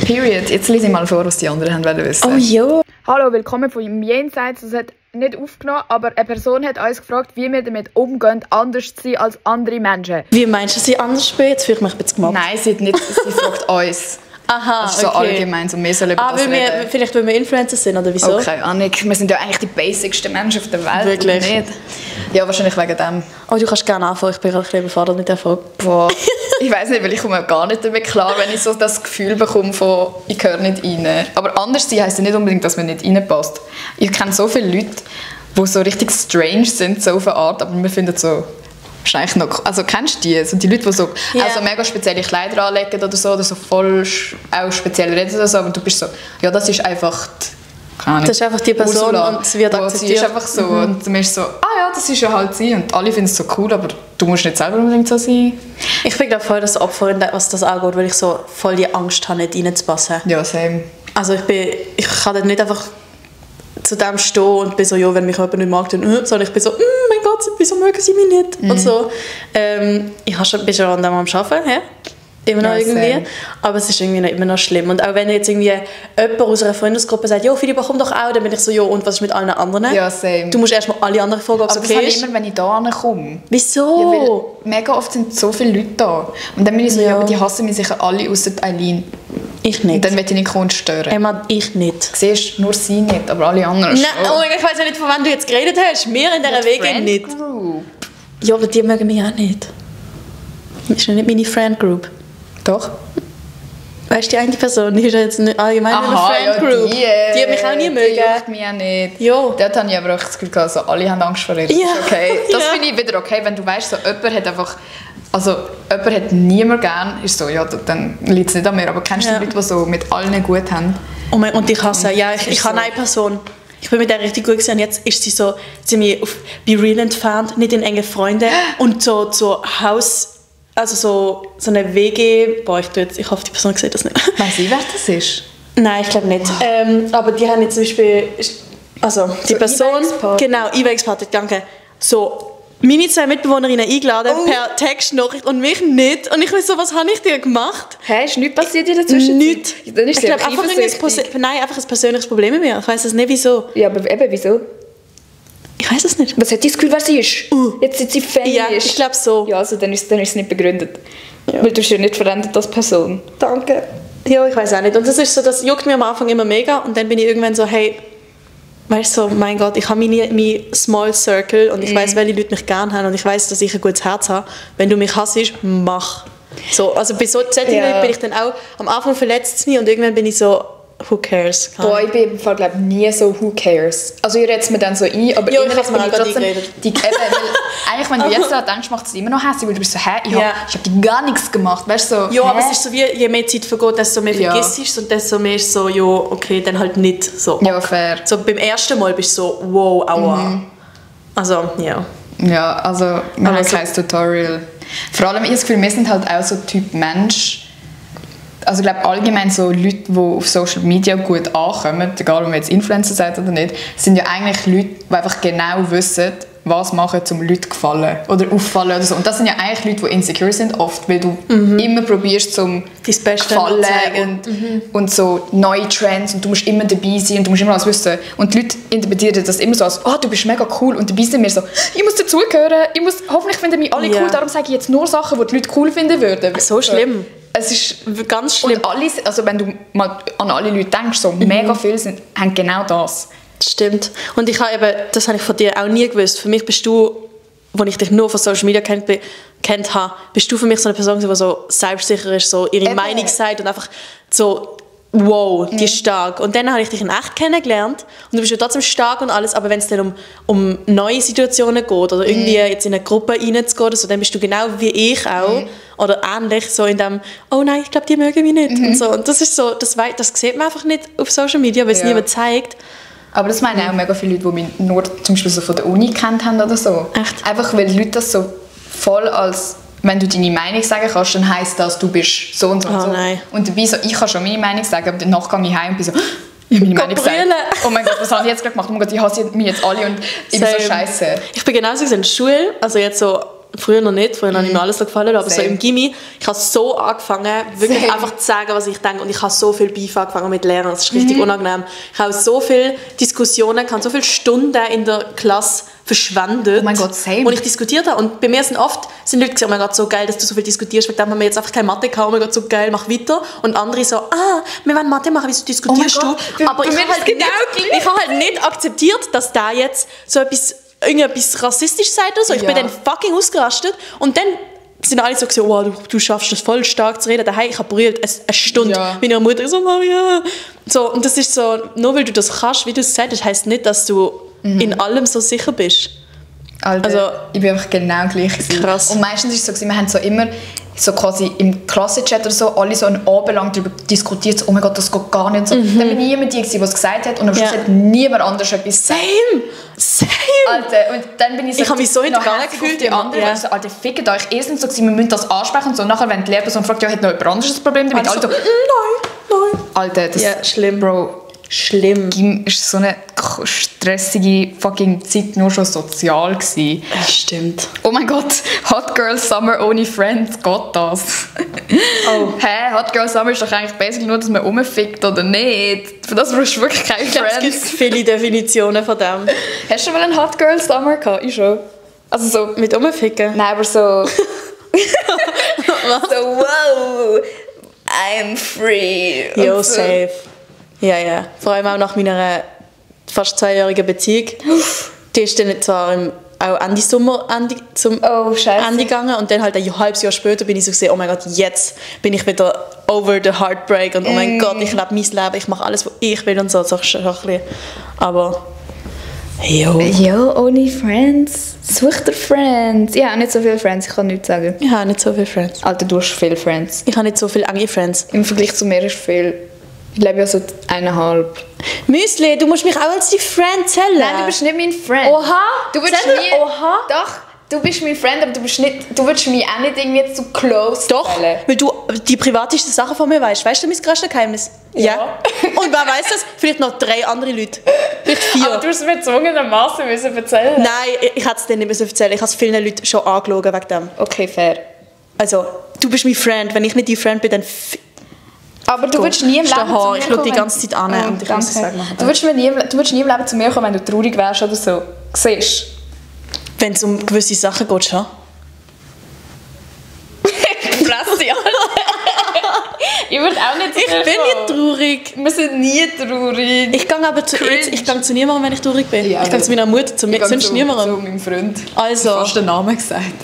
Period. Jetzt lese ich mal vor, was die anderen haben wissen. Oh ja. Hallo, willkommen von im Jenseits. Das hat nicht aufgenommen, aber eine Person hat uns gefragt, wie wir damit umgehen, anders zu sein als andere Menschen. Wie meinst du, sie anders spielt? Jetzt fühle ich mich ein bisschen gemobbt. Nein, sie fragt uns. Aha, das ist so allgemein, so wir sollen über das reden. Vielleicht, weil wir Influencer sind, oder wieso? Okay, Annik, wir sind ja eigentlich die basicsten Menschen auf der Welt. Wirklich? Nicht? Ja, wahrscheinlich wegen dem. Oh, du kannst gerne anfangen, ich bin gerade ein bisschen überfordert mit der Frage. Boah, ich weiss nicht, weil ich komme gar nicht damit klar, wenn ich so das Gefühl bekomme von, ich gehöre nicht rein. Aber anders sein heisst ja nicht unbedingt, dass man nicht reinpasst. Ich kenne so viele Leute, die so richtig strange sind, so auf eine Art, aber wir finden so... Wahrscheinlich noch, also kennst du die? So die Leute, die so, also mega spezielle Kleider anlegen oder so voll auch speziell reden oder so, aber du bist so, ja, das ist einfach das ist einfach die Person Ursula, und es wird akzeptiert. Sie ist einfach so und du bist so, ja, das ist ja halt sie und alle finden es so cool, aber du musst nicht selber unbedingt so sein. Ich bin glaube voll das Opfer, was das angeht, weil ich so voll die Angst habe, nicht reinzupassen. Ja, same. Also ich kann nicht einfach zu dem stehen und bin so, ja, wenn mich jemand nicht mag, dann sondern ich bin so, mein Gott, wieso mögen sie mich nicht? Und so. Ich bin schon an dem am Arbeiten, immer noch irgendwie. Same. Aber es ist irgendwie noch, immer noch schlimm. Und auch wenn jetzt irgendwie jemand aus einer Freundesgruppe sagt, ja, Philippa, komm doch auch, dann bin ich so, ja, und was ist mit allen anderen? Ja, same. Du musst erstmal alle anderen fragen, ob es okay ist. Aber das habe ich immer, wenn ich da ankomme. Wieso? Ja, weil mega oft sind so viele Leute da. Und dann bin ich so, ja, aber die hassen mich sicher alle, außer Eileen. Ich nicht. Und dann will ich nicht Kunst stören. Emma, ich nicht. Siehst nur sie nicht, aber alle anderen schon. Nein, oh, ich weiss ja nicht, von wem du jetzt geredet hast. Wir in dieser Wege nicht. Group. Ja, aber die mögen mich auch nicht. Das ist ja nicht meine Friend Group. Doch. Weißt du, die eine Person, die ist ja jetzt nicht allgemein in einer Friend Group. Die hat mich auch nie mögen. Die juckt mich auch nicht. Ja. Dort habe ich aber auch das Gefühl, also alle haben Angst vor ihr. Das ist okay. Das finde ich wieder okay, wenn du weißt, so jemand hat einfach... Also, jemand hat niemand gern, ist so, ja, dann liegt es nicht an mir. Aber kennst du die Leute, die so mit allen gut haben? Oh mein, und ich hasse, ja, ich habe eine Person, ich bin mit der richtig gut gewesen, und jetzt ist sie so ziemlich auf BeReal entfernt, nicht in enge Freunde und so Haus, also so eine WG, boah, ich hoffe, die Person sieht das nicht. Weiss ich, wer das ist? Nein, ich glaube nicht. Aber die haben jetzt zum Beispiel, also die so Person, genau, E-Bikes-Party, danke, so meine 2 Mitbewohnerinnen eingeladen per Textnachricht und mich nicht. Und ich weiß so, was habe ich dir gemacht? Hä, ist nichts passiert in der Zwischenzeit? Nichts. Dann ist ich glaube, einfach ein persönliches Problem mit mir. Ich weiss es nicht, wieso. Ja, aber eben, wieso? Ich weiß es nicht. Was hat das Gefühl, wer sie ist? Jetzt sind sie fähig. Ja, ich glaube so. Ja, also dann ist es nicht begründet. Ja. Weil du bist ja nicht verändert als Person. Danke. Ja, ich weiß auch nicht. Und das ist so, das juckt mir am Anfang immer mega und dann bin ich irgendwann so, hey, weißt du, so, mein Gott, ich habe mein Small Circle und ich weiß, welche Leute mich gerne haben und ich weiß, dass ich ein gutes Herz habe. Wenn du mich hasst, mach. So, also bei solchen Leuten bin ich dann auch, am Anfang verletzt es mich und irgendwann bin ich so, who cares? Boah, ich bin im Fall, glaube nie so who cares. Also ich rede es mir dann so ein, aber ja, innerlich bin ich trotzdem... Eigentlich, wenn du jetzt daran denkst, macht es immer noch hässlich, weil du bist so, hä, ich hab gar nichts gemacht, weißt du, so, ja, aber es ist so wie, je mehr Zeit vergeht, desto mehr vergisst du und desto mehr ist so, ja, okay, dann halt nicht so. Ja, fair. So beim ersten Mal bist du so, wow, aua. Also, ja. Ja, also, wir haben kein Tutorial. Vor allem, ich habe das Gefühl, wir sind halt auch so Typ Mensch. Also ich glaube allgemein so Leute, die auf Social Media gut ankommen, egal ob man jetzt Influencer sagt oder nicht, sind ja eigentlich Leute, die einfach genau wissen, was machen, um Leuten zu gefallen oder auffallen oder so. Und das sind ja eigentlich Leute, die insecure sind oft, weil du immer probierst, zum gefallen und so neue Trends und du musst immer dabei sein und du musst immer alles wissen. Und die Leute interpretieren das immer so als, oh, du bist mega cool und dabei sind wir so, ich muss dazugehören, hoffentlich finden mich alle cool, darum sage ich jetzt nur Sachen, die die Leute cool finden würden. So schlimm. Es ist ganz schlimm. Und alle, also wenn du mal an alle Leute denkst, so mega viele haben genau das. Stimmt. Und ich habe eben, das habe ich von dir auch nie gewusst. Für mich bist du, als ich dich nur von Social Media kennt habe, bist du für mich so eine Person, die so selbstsicher ist, so ihre Meinung sagt und einfach so, wow, die ist stark. Und dann habe ich dich in echt kennengelernt und du bist ja trotzdem stark und alles, aber wenn es dann um neue Situationen geht oder irgendwie jetzt in eine Gruppe reinzugehen oder so, dann bist du genau wie ich auch oder ähnlich so in dem, oh nein, ich glaube, die mögen mich nicht und so. Und das ist so, das sieht man einfach nicht auf Social Media, weil es niemand zeigt. Aber das meinen auch mega viele Leute, die mich nur zum Beispiel so von der Uni kennt haben oder so. Echt? Einfach weil die Leute das so voll als, wenn du deine Meinung sagen kannst, dann heisst das, du bist so und so und so. Nein. Und dabei so, ich kann schon meine Meinung sagen, aber danach gehe ich heim und bin so, ich habe meine Meinung gesagt. Oh mein Gott, was habe ich jetzt gerade gemacht? Oh mein Gott, ich hasse mich jetzt alle und ich bin so scheiße. Ich bin genauso in der Schule, also jetzt so, früher noch nicht, früher habe ich mir alles so gefallen, aber so im Gymi, ich habe so angefangen, wirklich einfach zu sagen, was ich denke und ich habe so viel Beef angefangen mit Lehrern, das ist richtig unangenehm. Ich habe so viele Diskussionen, so viele Stunden in der Klasse verschwendet, oh mein Gott, same. wo ich diskutiert habe und bei mir sind Leute gesagt, oh mein Gott, so geil, dass du so viel diskutierst, wegen dem haben wir jetzt einfach keine Mathe gehabt, oh mein Gott, so geil, mach weiter und andere so, wir wollen Mathe machen, wieso diskutierst du? Aber ich habe halt nicht akzeptiert, dass da jetzt so irgendetwas rassistisch sagt oder so. Ich bin dann fucking ausgerastet und dann sind alle so gesagt, wow, du schaffst das voll stark zu reden. Daheim, ich habe brüllt eine Stunde. Meine Mutter so, Maria. So, und das ist so, nur weil du das kannst, wie du es gesagt hast, heisst nicht, dass du in allem so sicher bist. Alter, also, ich bin einfach genau gleich. Krass. Und meistens ist es so, wir haben so immer so quasi im Klassenchat oder so, alle so einen Abend lang darüber diskutiert, so, oh mein Gott, das geht gar nicht. So. Dann bin ich immer die, die es gesagt hat und am Schluss hat niemand anders etwas gesagt. Same! Alter, und dann bin ich so... Ich habe mich so hintergangen gefühlt. Die anderen, also, Alter, fickt euch. Ihr seid so, wir müssen das ansprechen und so. Nachher, wenn die Lehrperson fragt, ja, hat noch jemand anderes ein Problem damit? Also, Alter, nein. Alter, das ist schlimm. Bro, schlimm. Gym ist so eine stressige fucking Zeit, nur schon sozial gewesen. Das stimmt. Oh mein Gott, Hot Girl Summer ohne Friends, geht das? Oh. Hä? Hot Girl Summer ist doch eigentlich basically nur, dass man rumfickt oder nicht. Für das brauchst du wirklich keine Friends. Es gibt viele Definitionen von dem. Hast du mal einen Hot Girl Summer gehabt? Ich schon. Also so... Mit rumficken? Nein, aber so... so, wow, I'm free. Jo, so. Safe. Ja. Vor allem auch nach meiner fast 2-jährigen Beziehung. Die ist dann zwar auch Ende Sommer zum Ende gegangen und dann halt ein halbes Jahr später bin ich so gesehen, oh mein Gott, jetzt bin ich wieder over the heartbreak und oh mein Gott, ich lebe mein Leben, ich mache alles, was ich will und so. Aber ja, ohne Friends. Such dir Friends. Ich habe nicht so viele Friends, ich kann nichts sagen. Ich habe nicht so viele Friends. Alter, du hast viele Friends. Ich habe nicht so viele enge Friends. Im Vergleich zu mir ist viel. Ich lebe ja so 1,5. Müsli, du musst mich auch als dein Friend zählen. Nein, du bist nicht mein Friend. Oha? Du bist Oha? Doch, du bist mein Friend, aber du willst mich auch nicht irgendwie zu close Doch, zählen. Weil du die privatesten Sachen von mir weißt. Weißt du mein größtes Geheimnis? Ja. Und wer weiß das? Vielleicht noch 3 andere Leute. Vielleicht 4. Aber du hast es mir gezwungenermaßen erzählen. Nein, ich hätte es dir nicht erzählen. Ich habe es vielen Leuten schon angeschaut wegen dem. Okay, fair. Also, du bist mein Friend. Wenn ich nicht dein Friend bin, dann... Aber du würdest nie im Leben zu mir kommen. Ich schaue die ganze Zeit an und ich muss es sagen. Du würdest nie im Leben zu mir kommen, wenn du traurig wärst oder so. siehst. Wenn es um gewisse Sachen geht, schon. Fresse, Alter. Ich würde auch nicht Ich bin nicht traurig. Wir sind nie traurig. Ich gehe aber zu niemandem, wenn ich traurig bin. Ja, ich gehe zu meiner Mutter, sonst niemandem. Zu meinem Freund. Also. Du hast fast den Namen gesagt.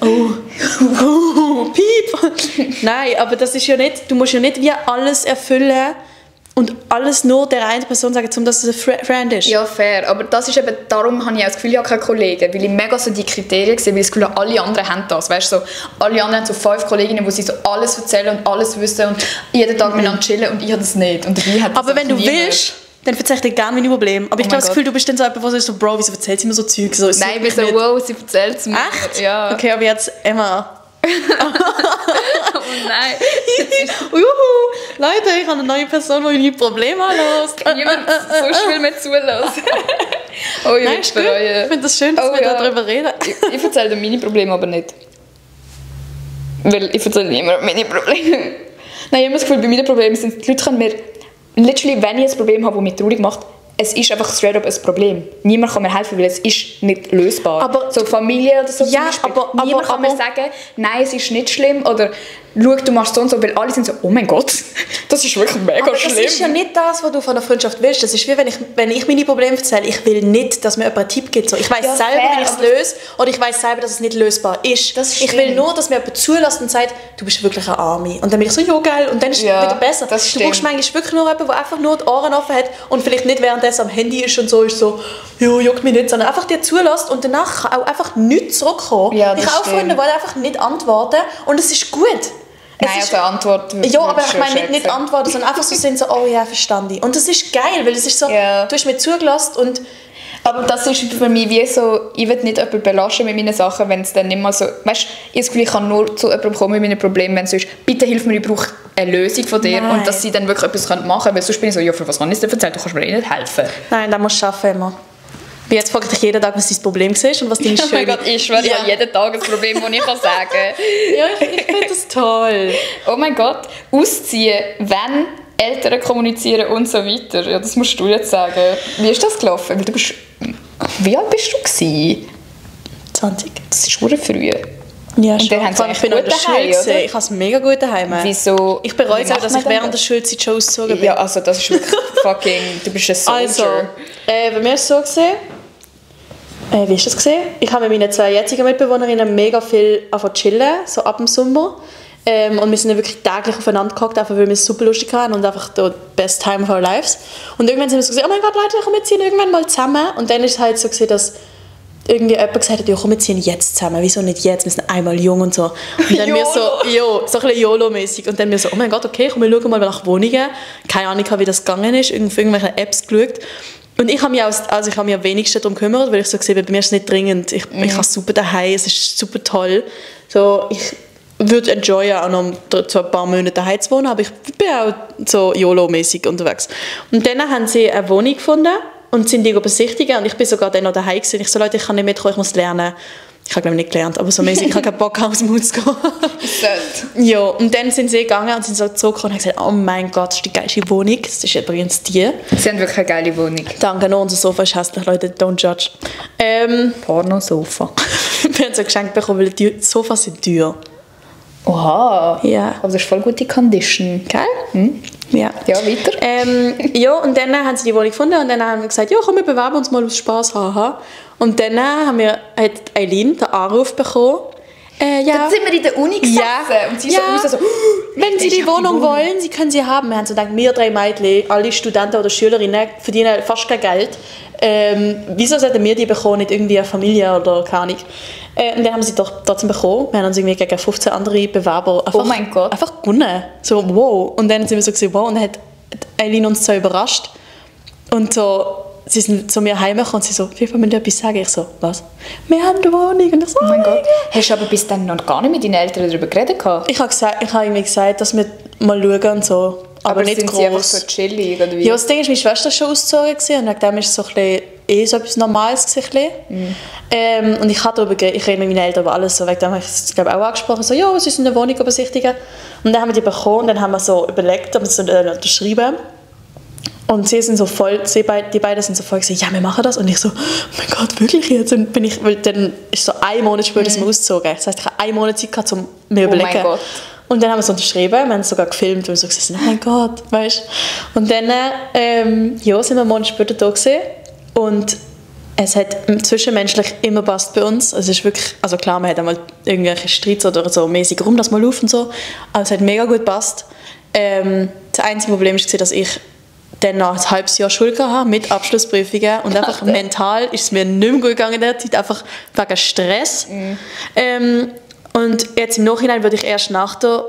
Piep. Nein, aber das ist ja nicht, du musst ja nicht wie alles erfüllen und alles nur der einen Person sagen, um dass es ein Friend ist. Ja, fair. Aber das ist eben, darum habe ich auch das Gefühl, ich habe keine Kollegen. Weil ich mega so die Kriterien sehe, weil ich das Gefühl habe, alle anderen haben das. Weißt du, so, alle anderen haben so 5 Kolleginnen, die sie so alles erzählen und alles wissen und jeden Tag miteinander chillen und ich habe das nicht. Und dabei hat das aber wenn du willst, dann erzähl ich dir gerne meine Probleme. Aber ich habe das Gefühl, du bist dann so jemand, der so, Bro, wieso erzählt sie mir so Zeug? So, nein, ich bin so, wow, sie erzählt es mir. Echt? Ja. Okay, aber jetzt Emma. Oh nein. Leute, ich habe eine neue Person, die meine Probleme löst. Niemand sonst will mir zulassen. Oh, ich Nein, ich finde das schön, dass wir darüber reden. Ich erzähle dir meine Probleme aber nicht. Weil ich erzähle niemandem meine Probleme. Nein, ich habe das Gefühl, bei meinen Problemen sind die Leute können mir... Literally, wenn ich ein Problem habe, das mich traurig macht, es ist einfach straight up ein Problem. Niemand kann mir helfen, weil es ist nicht lösbar. Aber so Familie oder so ja, zum Beispiel. Niemand kann mir sagen, nein, es ist nicht schlimm oder schau, du machst so und so, weil alle sind so, oh mein Gott, das ist wirklich mega aber schlimm. Das ist ja nicht das, was du von einer Freundschaft willst. Das ist wie, wenn ich meine Probleme erzähle, ich will nicht, dass mir jemand einen Tipp gibt. So, ich weiss selber, wie ich es löse oder ich weiss selber, dass es nicht lösbar ist. Ich will nur, dass mir jemand zulässt und sagt, du bist wirklich eine Arme. Und dann bin ich so, ja geil, und dann ist es wieder besser. Du brauchst manchmal wirklich nur jemanden, der einfach nur die Ohren offen hat und vielleicht nicht währenddessen am Handy ist und so, ja, juckt mich nicht, sondern einfach dir zulässt und danach kann auch einfach nichts zurückkommen. Ja, ich habe auch Freunde, die einfach nicht antworten und es ist gut. Nein, also Antwort. Ja, aber ich meine nicht antworten, sondern einfach so sind so, oh ja, verstand ich. Und das ist geil, weil es ist so, du hast mir zugelassen und... Aber das ist für mich wie so, ich will nicht jemanden belasten mit meinen Sachen, wenn es dann nicht mal so... Weißt du, ich habe das Gefühl, ich kann nur zu jemandem kommen mit meinen Problemen, wenn es so ist, bitte hilf mir, ich brauche eine Lösung von dir. Nein. Und dass sie dann wirklich etwas machen können, weil sonst bin ich so, ja, für was kann ich dir erzählen, du kannst mir eh nicht helfen. Nein, das musst du arbeiten immer. Jetzt frage ich dich jeden Tag, was dein Problem ist und was deine schöne... Oh mein Gott, ich schwöre, ich habe jeden Tag ein Problem, das ich sagen kann. Ja, ich finde das toll. Oh mein Gott, ausziehen, wenn Eltern kommunizieren und so weiter. Ja, das musst du jetzt sagen. Wie ist das gelaufen? Weil du bist... Wie alt bist du gewesen? 20. Das ist sehr früh. Ja, schon. Ich bin noch in der Schule. Ich habe es mega gut daheim. Wieso? Ich bereue es auch, dass ich während der Schulzeit schon ausgezogen bin. Ja, also das ist wirklich fucking... Du bist ein Soldier. Also, bei mir ist es so gesehen... wie ist das gesehen? Ich habe mit meinen 2 jetzigen Mitbewohnerinnen mega viel chillen, so ab dem Sommer. Und wir sind dann wirklich täglich aufeinander gehockt, einfach weil wir es super lustig hatten und einfach the best time of our lives. Und irgendwann sind wir so gesagt, oh mein Gott, Leute, komm, wir ziehen irgendwann mal zusammen. Und dann ist es halt so gewesen, dass irgendwie jemand gesagt hat, ja komm, wir ziehen jetzt zusammen, wieso nicht jetzt, wir sind einmal jung und so. Und dann wir so, ja, so ein bisschen YOLO-mäßig. Und dann wir so, oh mein Gott, okay, komm, wir schauen mal nach Wohnungen. Keine Ahnung, wie das gegangen ist, auf irgendwelche Apps geschaut. Und ich habe mich am wenigsten darum gekümmert, weil ich so gesehen habe, bei mir ist es nicht dringend. Ich habe es super daheim, es ist super toll. So, ich würde enjoyen, auch noch so ein paar Monate daheim zu wohnen, aber ich bin auch so YOLO-mäßig unterwegs. Und dann haben sie eine Wohnung gefunden und sind die besichtigen und ich bin sogar dann noch daheim gewesen. Ich so, Leute, ich kann nicht mitkommen, ich muss lernen. Ich habe glaube ich nicht gelernt, aber so mäßig, ich habe keinen Bock, aus dem Haus zu gehen. Ja, und dann sind sie gegangen und sind so zurückgekommen und haben gesagt, oh mein Gott, das ist die geilste Wohnung. Das ist übrigens die. Sie haben wirklich eine geile Wohnung. Danke, nur unser Sofa ist hässlich, Leute, don't judge. Porno-Sofa. Wir haben so geschenkt bekommen, weil die Sofas sind teuer. Oha. Ja. Aber das ist voll gute Condition. Geil? Hm? Ja. Ja, weiter. Ja, und dann haben sie die Wohnung gefunden und dann haben wir gesagt, ja komm, wir bewerben uns mal aus Spaß. Haha. Und dann hat Eileen den Anruf bekommen. Ja. Dann sind wir in der Uni gesessen und sie so raus so, wenn Sie die Wohnung wollen, Sie können sie haben. Wir haben so gedacht, wir 3 Mädchen, alle Studenten oder Schülerinnen verdienen fast kein Geld. Wieso sollten wir die bekommen, nicht irgendwie eine Familie oder keine Ahnung. Und dann haben sie doch trotzdem bekommen. Wir haben uns irgendwie gegen 15 andere Bewerber einfach gewonnen. So, wow. Und dann sind wir so gesehen, wow. Und dann hat Eileen uns so überrascht. Und so, sie sind zu mir heimgekommen und sie so, wie wollen wir etwas sagen? Ich so, was? Wir haben eine Wohnung. Und ich so, oh mein Gott. Hast du aber bis dann noch gar nicht mit deinen Eltern darüber geredet? Ich habe irgendwie gesagt, dass wir mal schauen und so. Aber nicht sind gross. Sie einfach so chillig oder wie? Ja, das Ding ist, meine Schwester war schon ausgezogen und wegen dem war es so so etwas Normales. Und ich rede mit meinen Eltern über alles. So, wegen dem habe ich es auch angesprochen. So, ja, sie sind eine Wohnung besichtigen. Und dann haben wir die bekommen und dann haben wir so überlegt, ob wir es unterschreiben. Und sie sind so voll, die beiden sind so voll gesagt, ja, wir machen das. Und ich so, oh mein Gott, wirklich jetzt? Und weil dann ist so 1 Monat später, dass wir ausgezogen. Das heisst, ich habe 1 Monat Zeit gehabt, um mir zu überlegen. Oh mein Gott. Und dann haben wir es unterschrieben, wir haben es sogar gefilmt und so gesagt, oh mein Gott, weißt du. Und dann sind wir einen Monat später da gewesen. Und es hat zwischenmenschlich immer passt bei uns. Es ist wirklich, also klar, man hat einmal irgendwelche Streits oder so mäßig rum, das mal auf und so. Aber es hat mega gut gepasst. Das einzige Problem war, dass ich dann noch ein halbes Jahr Schule hatte mit Abschlussprüfungen und einfach mental ist es mir nicht mehr gut gegangen in der Zeit, einfach wegen Stress. Und jetzt im Nachhinein würde ich erst nach der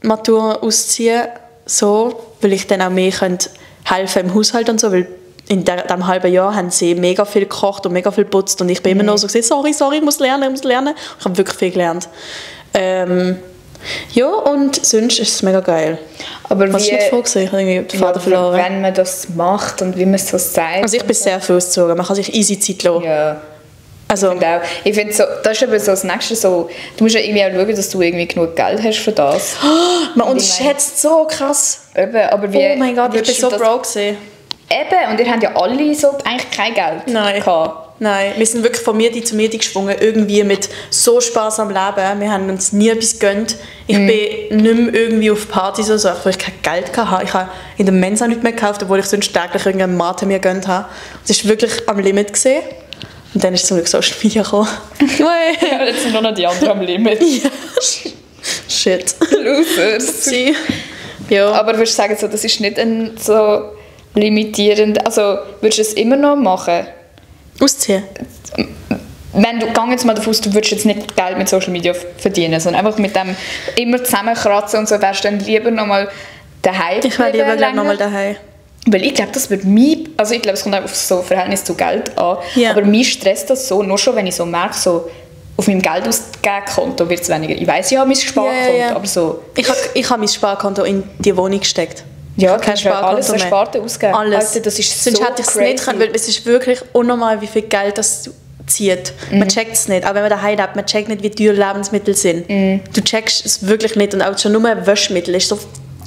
Matura ausziehen, so, weil ich dann auch mehr helfen im Haushalt und so, weil in diesem halben Jahr haben sie mega viel gekocht und mega viel geputzt und ich bin immer noch so gesagt, sorry, ich muss lernen. Ich habe wirklich viel gelernt. Ja, und sonst ist es mega geil. Aber was ist nicht vorgesehen? Ich habe irgendwie den Faden verloren. Wenn man das macht und wie man es so sagt. Also ich bin sehr viel ausgezogen. Man kann sich easy Zeit lassen. Ja. Also, ich finde so, das ist aber so das Nächste so, du musst ja irgendwie auch schauen, dass du irgendwie genug Geld hast für das. Man unterschätzt so krass. Eben, aber wie, oh mein Gott, ich bin so broke gewesen. Eben, und ihr habt ja alle so eigentlich kein Geld gehabt. Nein, wir sind wirklich von Miete zu Miete gesprungen, irgendwie mit so Spaß am Leben. Wir haben uns nie etwas gegönnt. Ich bin nicht mehr irgendwie auf Partys oder so, weil ich kein Geld hatte. Ich habe in der Mensa nichts mehr gekauft, obwohl ich sonst täglich irgendeinen Mate mir gegönnt habe. Es war wirklich am Limit gewesen. Und dann ist zum Glück Social Media gekommen. Ja, jetzt sind nur noch die anderen am Limit. Ja. Shit. Losers. Ja. Aber würdest du sagen, so, das ist nicht ein so limitierend, also würdest du es immer noch machen? Ausziehen? Wenn du, geh jetzt mal davon aus, du würdest jetzt nicht Geld mit Social Media verdienen, sondern einfach mit dem immer zusammenkratzen und so, wärst du dann lieber nochmal daheim? Ich wäre lieber nochmal daheim. Weil ich glaube, das wird mich, also ich glaube, es kommt auch auf so Verhältnis zu Geld an, aber mich stresst das so, nur schon, wenn ich so merke, so auf meinem Geldausgabekonto wird es weniger. Ich weiss, ich habe mein Sparkonto, aber so... Ich habe mein Sparkonto in die Wohnung gesteckt. Ja, kein Sparkonto alles mehr. Sparte ausgeben. Alles. Alter, das ist sonst so hätte ich es nicht können, weil es ist wirklich unnormal, wie viel Geld das zieht. Man checkt es nicht, auch wenn man daheim lebt, man checkt nicht, wie teuer Lebensmittel sind. Du checkst es wirklich nicht und auch schon nur Wäschmittel ist so...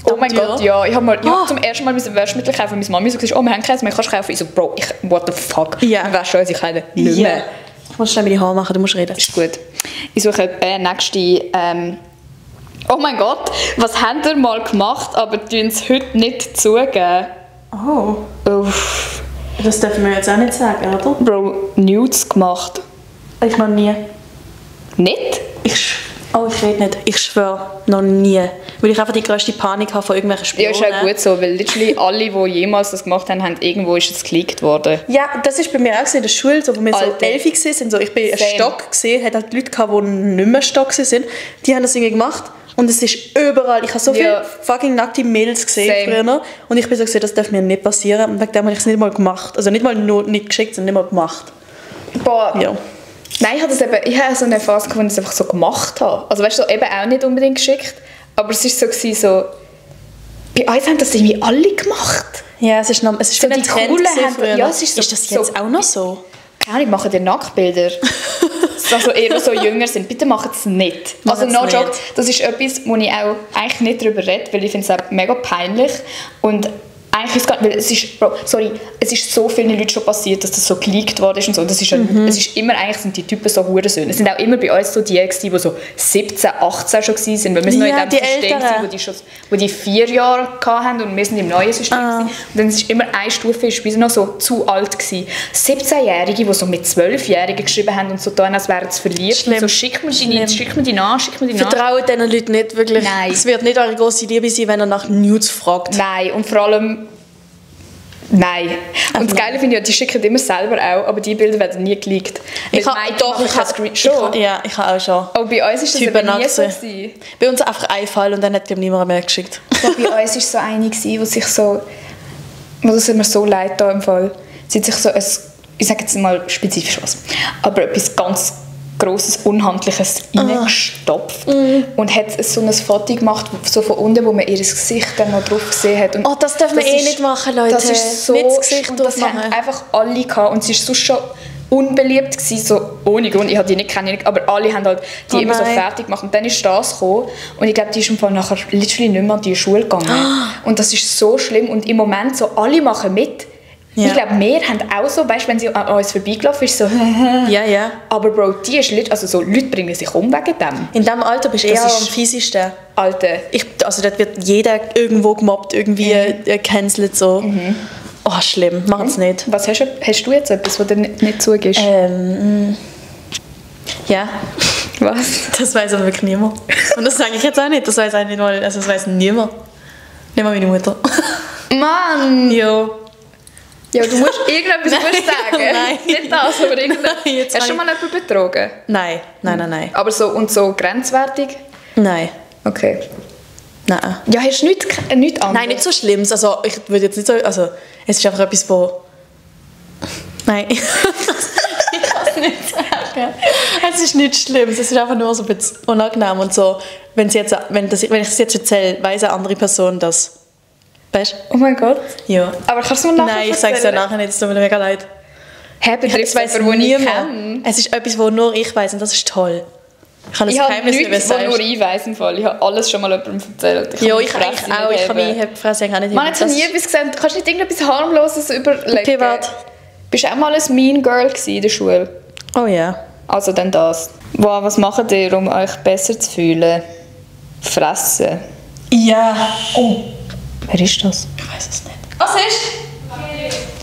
Oh mein Gott, ja. Ich habe zum ersten Mal Wäschmittel kaufen und meine Mami so gesagt, oh, wir haben keins mehr, kannst du kaufen? Ich so, Bro, what the fuck? Ja. Wir waschen unsere Kleider nicht mehr. Ich muss schnell meine Haare machen, du musst reden. Ist gut. Ich suche nächste... oh mein Gott, was habt ihr mal gemacht, aber tun es heute nicht zugeben? Oh. Uff. Das dürfen wir jetzt auch nicht sagen, oder? Bro, Nudes gemacht. Ich noch nie. Nicht? Ich rede nicht. Ich schwöre, noch nie. Weil ich einfach die grösste Panik habe von irgendwelchen Spionen. Ja, ist auch gut so, weil literally alle, die jemals das gemacht haben, irgendwo ist es geleakt worden. Ja, das ist bei mir auch so in der Schule, so, wo wir so 11 waren. So, ich bin ein Stock gesehen, hat halt Leute gehabt, die nicht mehr Stock waren. Die haben das irgendwie gemacht. Und es ist überall, ich habe so viele fucking nackte Mädels gesehen früher. Und ich bin so gesehen, das darf mir nicht passieren. Und wegen dem habe ich es nicht mal gemacht. Also nicht mal nur nicht geschickt, sondern nicht mal gemacht. Boah. Ja. Nein, ich habe so eine Phase, wo ich es einfach so gemacht habe. Also weißt du, so, eben auch nicht unbedingt geschickt. Aber es war so, bei uns haben das irgendwie alle gemacht. Ja, es ist so die Coolen haben, ja, es ist das jetzt auch noch so? Keine Ahnung, machen die Nacktbilder. Also eher so jünger sind. Bitte macht es nicht. Also no joke, das ist etwas, wo ich auch eigentlich nicht darüber rede, weil ich finde es auch mega peinlich. Und eigentlich ist weil es ist so vielen Leuten schon passiert, dass das so geleakt worden ist und so. Das ist es ist immer, eigentlich sind die Typen so Hurensöhne. Es sind auch immer bei uns so die so 17, 18 schon waren, weil wir sind noch in dem System, wo die 4 Jahre hatten und wir sind im neuen System und dann ist immer eine Stufe, ist wir noch so zu alt gewesen. 17-Jährige, die so mit 12-Jährigen geschrieben haben und so tun, als wären sie verliebt. Und so, schick mir die nach. Vertraut diesen Leuten nicht wirklich. Nein. Es wird nicht eure grosse Liebe sein, wenn ihr nach Nudes fragt. Nein, und vor allem nein. Und das Geile finde ich, die schicken immer selber auch, aber die Bilder werden nie geleakt. Ich habe auch schon. Aber bei uns ist das eben nie so gewesen. Bei uns einfach ein Fall und dann hat niemand mehr geschickt. Bei uns war so eine, die sich so, das tut mir so leid da im Fall. Sie hat sich so, ich sage jetzt mal spezifisch was, aber etwas ganz grosses, unhandliches reingestopft und hat so ein Foto gemacht, so von unten, wo man ihr Gesicht dann noch drauf gesehen hat. Und das darf man nicht machen, Leute. Das ist so, nicht das Gesicht und das haben einfach alle gehabt und sie ist sonst schon unbeliebt gewesen, so ohne Grund. Ich habe die nicht kennengelernt, aber alle haben halt die immer so fertig gemacht. Und dann ist das gekommen und ich glaube, die ist im Fall nachher literally nicht mehr an die Schule gegangen. Und das ist so schlimm und im Moment so, alle machen mit. Ja. Ich glaube, wir haben auch so, weißt du, wenn sie an uns vorbeigelaufen ist, so ja. Aber Bro, die ist also so, Leute bringen sich um wegen dem. In diesem Alter bist du eher am fiesesten. Alter. Also dort wird jeder irgendwo gemobbt, irgendwie gecancelt, so. Oh, schlimm, mach es nicht. Was hast du jetzt etwas, was dir nicht zugibst? Ja. Was? Das weiß aber wirklich niemand. Und das sage ich jetzt auch nicht, das weiß eigentlich mal, also das weiß niemand. Nicht mal meine Mutter. Mann! Jo. Ja, du musst irgendetwas sagen. Nein. Nicht das, aber irgendetwas. Nein, hast du schon mal jemanden betrogen? Nein. Aber so grenzwertig? Nein. Okay. Nein. Ja, hast du nichts anderes? Nein, nicht so schlimm. Also ich würde jetzt nicht so... Also es ist einfach etwas, wo... Nein. Ich kann es nicht sagen. Es ist nichts Schlimmes. Es ist einfach nur so ein bisschen unangenehm und so. Wenn ich es jetzt erzähle, weiss eine andere Person das. Weißt du? Oh mein Gott. Ja. Aber kannst du mir nachher Nein, ich sage es dir nachher nicht. Es tut mir mega leid. Betrifft es jemanden, den ich kenne? Es ist etwas, das nur ich weiss und das ist toll. Ich habe nichts, was nur ich weiss im Fall. Ich habe alles schon mal jemandem erzählt. Ich auch. Ich kann meine Fresse auch nicht. Man hat nie etwas gesagt. Kannst du nicht irgendetwas Harmloses überlegen? Okay, warte. Bist du auch mal ein Mean Girl in der Schule? Oh ja. Also dann das. Wow, was macht ihr, um euch besser zu fühlen? Fressen. Ja. Oh. Wer ist das? Ich weiß es nicht. Was ist?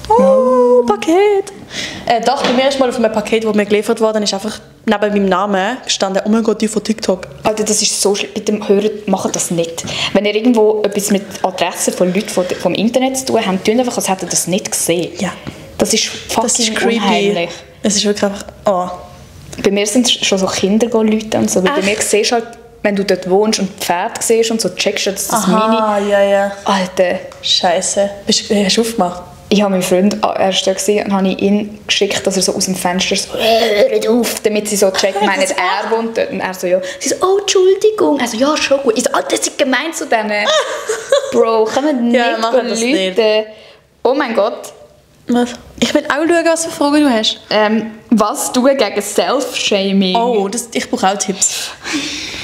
Oh, Paket. Doch, bei mir ist mal auf einem Paket, das mir geliefert wurde, ist einfach neben meinem Namen gestanden, oh mein Gott, die von TikTok. Alter, das ist so schlimm. Bitte hört, macht das nicht. Wenn ihr irgendwo etwas mit Adressen von Leuten vom Internet zu tun habt, tun einfach, als hättet ihr das nicht gesehen. Ja. Das ist fucking creepy. Unheimlich. Es ist wirklich einfach, oh. Bei mir sind es schon so Kindergarten-Leute und so, weil bei mir siehst du halt, wenn du dort wohnst und Pferde siehst und so, checkst du, dass das Mini... ja. Alter. Scheiße. Hast du aufgemacht? Ich habe meinen Freund erst gesehen und habe ihn geschickt, dass er so aus dem Fenster so «Hört auf», damit sie so checkt, meint er wohnt dort. Und er so «Ja». Sie so «Oh, Entschuldigung». Er so «Ja, schon gut». Ich so «Alter, das ist gemein zu denen». Bro, können wir nicht Leute... Oh mein Gott. Was? Ich will auch schauen, was für Fragen du hast. Was tun gegen Self-Shaming? Oh, ich brauche auch Tipps.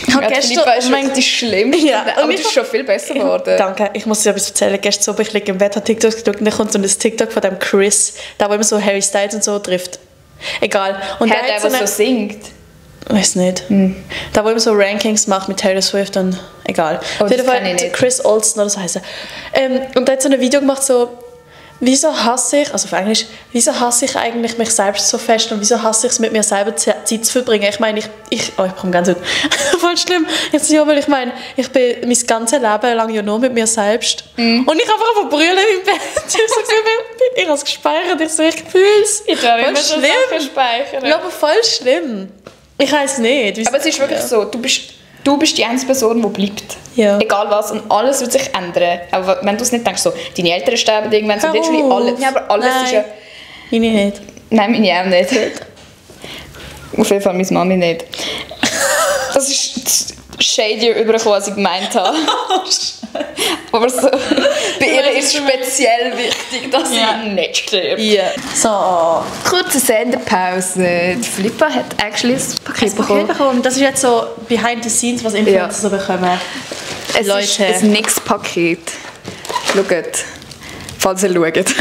Ich habe gestern... Das ist schlimm, ja, aber das ist schon viel besser geworden. Danke, ich muss dir etwas erzählen. Gestern so, ich liege im Bett, habe TikTok geguckt und dann kommt so ein TikTok von dem Chris, der immer so Harry Styles und so trifft. Egal. Und der so singt? Weiß nicht. Der immer so Rankings macht mit Taylor Swift und... Egal. Oh, auf jeden Fall Chris Olsen oder so heisst er. Und der hat so ein Video gemacht, so... Wieso hasse ich, also auf Englisch, wieso hasse ich eigentlich mich selbst so fest und wieso hasse ich es, mit mir selber Zeit zu verbringen? Ich meine, ich bekomme ganz voll schlimm. Weil ich meine, ich bin mein ganzes Leben lang ja nur mit mir selbst. Und ich einfach brüllen im Bett. Ich habe es gespeichert, ich fühle es. Ich glaube, ich muss es speichern. Ja, aber voll schlimm. Ich weiß nicht. Aber es ist wirklich so, du bist die einzige Person, die bleibt. Ja. Egal was. Und alles wird sich ändern. Aber wenn du es nicht denkst, so, deine Eltern sterben irgendwann, so literally alles. Ja, aber alles ist ja... Meine nicht. Nein, meine auch nicht. Auf jeden Fall meine Mami nicht. Das ist shadier übergekommen, als ich gemeint habe. Aber so, bei ihr ist es speziell wichtig, dass sie nicht stirbt. Ja. So. Kurze Sendepause. Die Flippa hat actually ein Paket bekommen. Das ist jetzt so behind the scenes, was Influencer so bekommen. Es ist ein Nix-Paket. Schaut. Falls ihr schaut.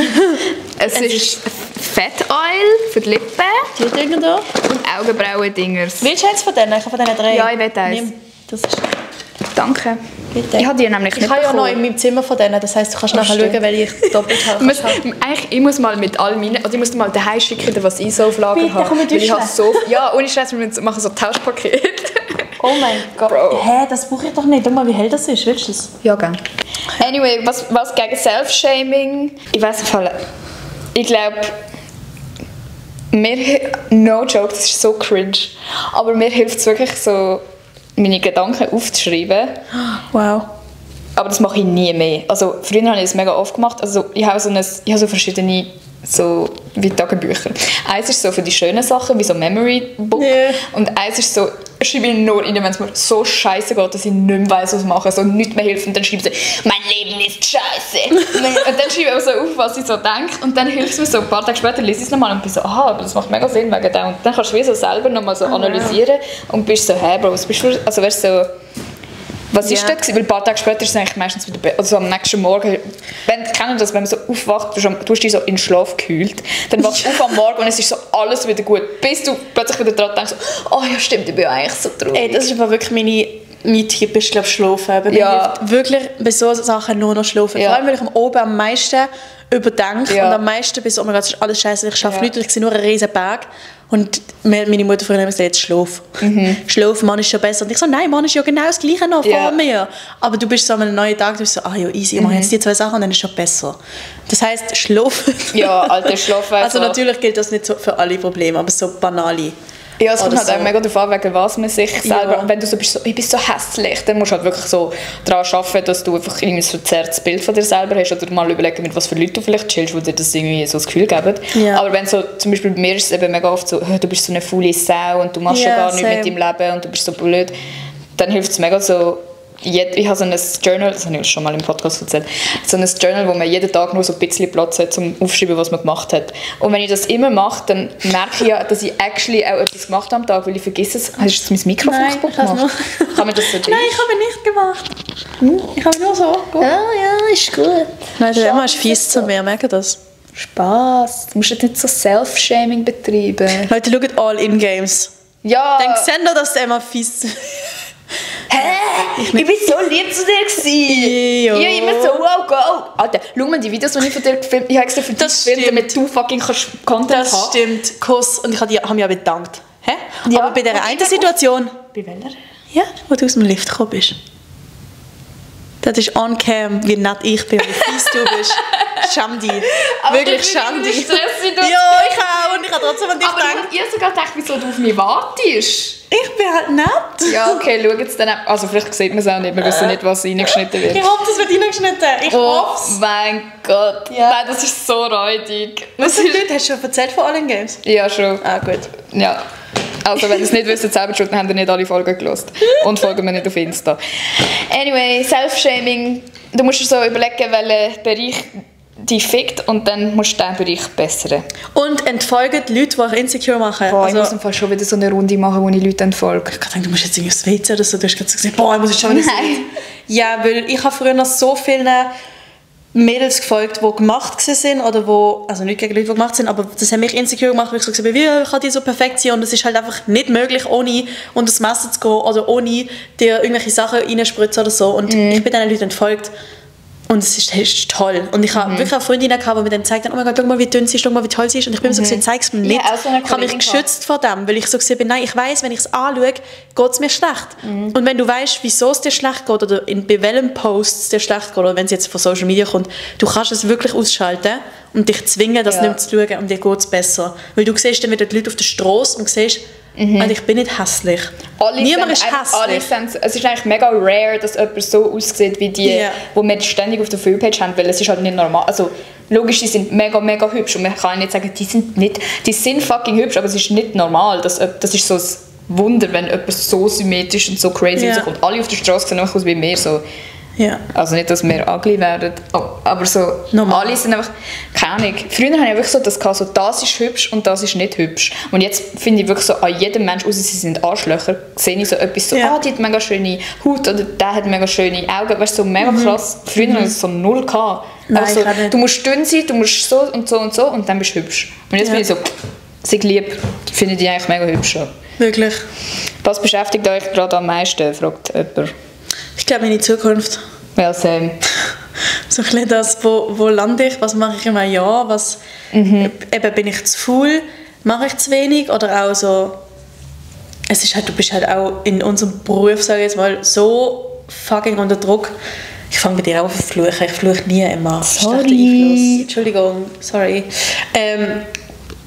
Es ist Fett Oil für die Lippen. Die Dinger da. Und Augenbrauen-Dingers. Willst du eins von denen? Ich habe von denen 3. Ja, ich will eins. Das ist... Danke. Bitte. Ich habe die nämlich nicht bekommen. Ich habe ja noch in meinem Zimmer von denen, das heisst, du kannst nachher schauen, weil ich doppelt habe. Ich muss mal mit all meinen, oder ich muss mal daheim schicken, was ich so auf Lager habe. Bitte, komm, ich habe so, ja, ohne Stress, wir machen so ein Tauschpaket. Oh mein Gott. Bro. Hä, das brauche ich doch nicht. Guck mal, wie hell das ist. Willst du das? Ja, gerne. Anyway, was gegen Self-Shaming? Ich weiss nicht, ich glaube, no joke, das ist so cringe, aber mir hilft es wirklich so, meine Gedanken aufzuschreiben. Wow. Aber das mache ich nie mehr. Also früher habe ich das mega oft gemacht. Also ich habe so verschiedene so wie Tagebücher. Eins ist so für die schönen Sachen, wie so Memory Book. Yeah. Und eins ist so, schreibe ich nur rein, wenn es mir so scheiße geht, dass ich nicht mehr weiss, was machen, so nichts mehr hilft. Und dann schreibe ich so, mein Leben ist scheiße. Und dann schreibe ich auch so auf, was ich so denke. Und dann hilft es mir so, ein paar Tage später lese ich es nochmal und bin so, aha, aber das macht mega Sinn wegen dem. Und dann kannst du wie so selber nochmal so analysieren und bist so, hey Bro, was bist du, also wärst so, was ist das? Weil ein paar Tage später ist es eigentlich meistens wieder, also am nächsten Morgen, kennen das, wenn man so aufwacht, du hast dich so in den Schlaf gekühlt, dann wachst du auf am Morgen und es ist so alles wieder gut, bis du plötzlich wieder dran denkst, oh ja stimmt, ich bin eigentlich so traurig. Ey, das ist aber wirklich mein Tipp, ist glaube ich Schlafen. Bei mir hilft wirklich bei solchen Sachen nur noch Schlafen. Vor allem, weil ich oben am meisten überdenke und am meisten bis, oh mein Gott, das ist alles scheiße, ich schaffe nichts, ich sehe nur einen riesen Berg. Und meine Mutter früher immer gesagt, jetzt schlaf. Schlaf, Mann ist schon besser. Und ich so, nein, Mann ist ja genau das Gleiche noch vor mir. Aber du bist so an einem neuen Tag, du bist so, ja easy, ich mache jetzt die 2 Sachen und dann ist es schon besser. Das heisst, schlafen. Ja, alter Schlafen. Also natürlich gilt das nicht so für alle Probleme, aber so banale. Ja, es kommt halt auch mega darauf an, wegen was man sich selber... Wenn du so bist, so, ich bin so hässlich, dann musst du halt wirklich so daran arbeiten, dass du einfach ein verzerrtes Bild von dir selber hast oder mal überlegen, mit was für Leuten du vielleicht chillst, die dir das irgendwie so das Gefühl geben. Ja. Aber wenn so, zum Beispiel bei mir ist es eben mega oft so, du bist so eine faule Sau und du machst ja gar nichts mit deinem Leben und du bist so blöd, dann hilft es mega so... Ich habe so ein Journal, das habe ich schon mal im Podcast erzählt, so ein Journal, wo man jeden Tag nur so ein bisschen Platz hat, um aufzuschreiben, was man gemacht hat. Und wenn ich das immer mache, dann merke ich ja, dass ich actually auch etwas gemacht habe am Tag, weil ich vergesse es. Hast du jetzt mein Mikrofon kaputt gemacht? Kann man das so Nein, ich habe nicht gemacht. Ich habe nur so. Gut. Ja, ist gut. Nein, der Emma ist fies zu mir, merke das. Spass. Du musst nicht so Self-Shaming betreiben. Leute, schaut All-In-Games. Ja. Dann sehen wir, dass der Emma fies ist. Hä? Ich bin so lieb zu dir gewesen. Ja. Ich immer so, wow, go. Alter, schau mal die Videos, die ich von dir gefilmt habe. Ich habe extra für dich gefilmt, damit du fucking Content hast. Das stimmt. Kuss. Und ich habe mich auch bedankt. Hä? Ja. Aber bei dieser einen Situation... Bei welcher? Ja, wo du aus dem Lift gekommen bist. Das ist on cam, wie nett ich bin, wie fies du bist. Scham dich. Wirklich scham dich. Ja, ich auch. Und ich habe trotzdem an dich gedacht. Aber ich habe sogar gedacht, wieso du auf mich wartest. Ich bin halt nett. Ja, okay, schau jetzt dann. Also vielleicht sieht man es auch nicht. Wir wissen nicht, was reingeschnitten wird. Ich hoffe, das wird reingeschnitten. Ich hoffe es. Oh mein Gott. Ja. Nein, das ist so räudig. Was ist das? Hast du schon erzählt von allen Games? Ja, schon. Ah, gut. Ja. Also wenn ihr es nicht wisst, selber schuld, dann habt ihr nicht alle Folgen gehört. Und folgen mir nicht auf Insta. Anyway, Self-Shaming. Du musst dir so überlegen, welchen Bereich dich fickt und dann musst du diesen Bereich bessern. Und entfolgen die Leute, die euch insecure machen. Boah, ich muss im Fall schon wieder so eine Runde machen, wo ich Leute entfolge. Ich dachte, du musst jetzt irgendwie aufs WC oder so. Du hast gerade gesagt, boah, ich muss jetzt schon wieder Nein. Ja, weil ich habe früher noch so viele Mädels gefolgt, die gemacht waren oder wo, also nicht gegen Leute, die gemacht sind, aber das hat mich insecure gemacht, weil ich so gesagt habe, wie kann die so perfekt sein und es ist halt einfach nicht möglich, ohne unter das Messer zu gehen oder ohne dir irgendwelche Sachen reinspritzen oder so und ich bin diesen Leuten entfolgt und es ist toll und ich habe wirklich auch Freundinnen gehabt, die mir dann gezeigt haben, oh mein Gott, schau mal, wie dünn sie ist, schau mal, wie toll sie ist und ich bin so gesagt, zeig es mir nicht. Ja, ich habe mich geschützt vor dem, weil ich so gesagt bin, nein, ich weiss, wenn ich es anschaue, geht es mir schlecht. Und wenn du weißt, wieso es dir schlecht geht oder bei welchem Post es dir schlecht geht oder wenn es jetzt von Social Media kommt, du kannst es wirklich ausschalten und dich zwingen, das nicht mehr zu schauen und dir geht es besser. Weil du siehst dann wieder die Leute auf der Straße und siehst, ich bin nicht hässlich. Niemand ist hässlich. Es ist eigentlich mega rare, dass jemand so aussieht wie die, die wir ständig auf der Fullpage haben, weil es ist halt nicht normal. Also logisch, die sind mega, mega hübsch und man kann nicht sagen, die sind fucking hübsch, aber es ist nicht normal. Das ist so ein Wunder, wenn jemand so symmetrisch und so crazy rauskommt. Alle auf der Straße sehen einfach aus wie mir so. Ja. Also nicht, dass wir ugly werden, aber so, alle sind einfach, keine Ahnung. Früher hatte ich wirklich so, das ist hübsch und das ist nicht hübsch. Und jetzt finde ich wirklich so, an jedem Mensch, außer sie sind Arschlöcher, sehe ich so etwas so, die hat mega schöne Haut oder der hat mega schöne Augen, weißt du, so mega krass. Früher hatte ich so 0 gehabt. Nein, also, du musst dünn sein, du musst so und so und so und dann bist du hübsch. Und jetzt bin ich so, sei lieb, finde ich eigentlich mega hübsch. Wirklich. Was beschäftigt euch gerade am meisten, fragt jemand. Ich glaube, meine Zukunft. Ja, same. So ein bisschen das, wo lande ich, was mache ich in einem Jahr, eben bin ich zu faul, mache ich zu wenig oder auch so, es ist halt, du bist halt auch in unserem Beruf, sage ich jetzt mal, so fucking unter Druck. Ich fange bei dir auch an zu fluchen, ich fluche nie immer. Sorry. Entschuldigung, sorry.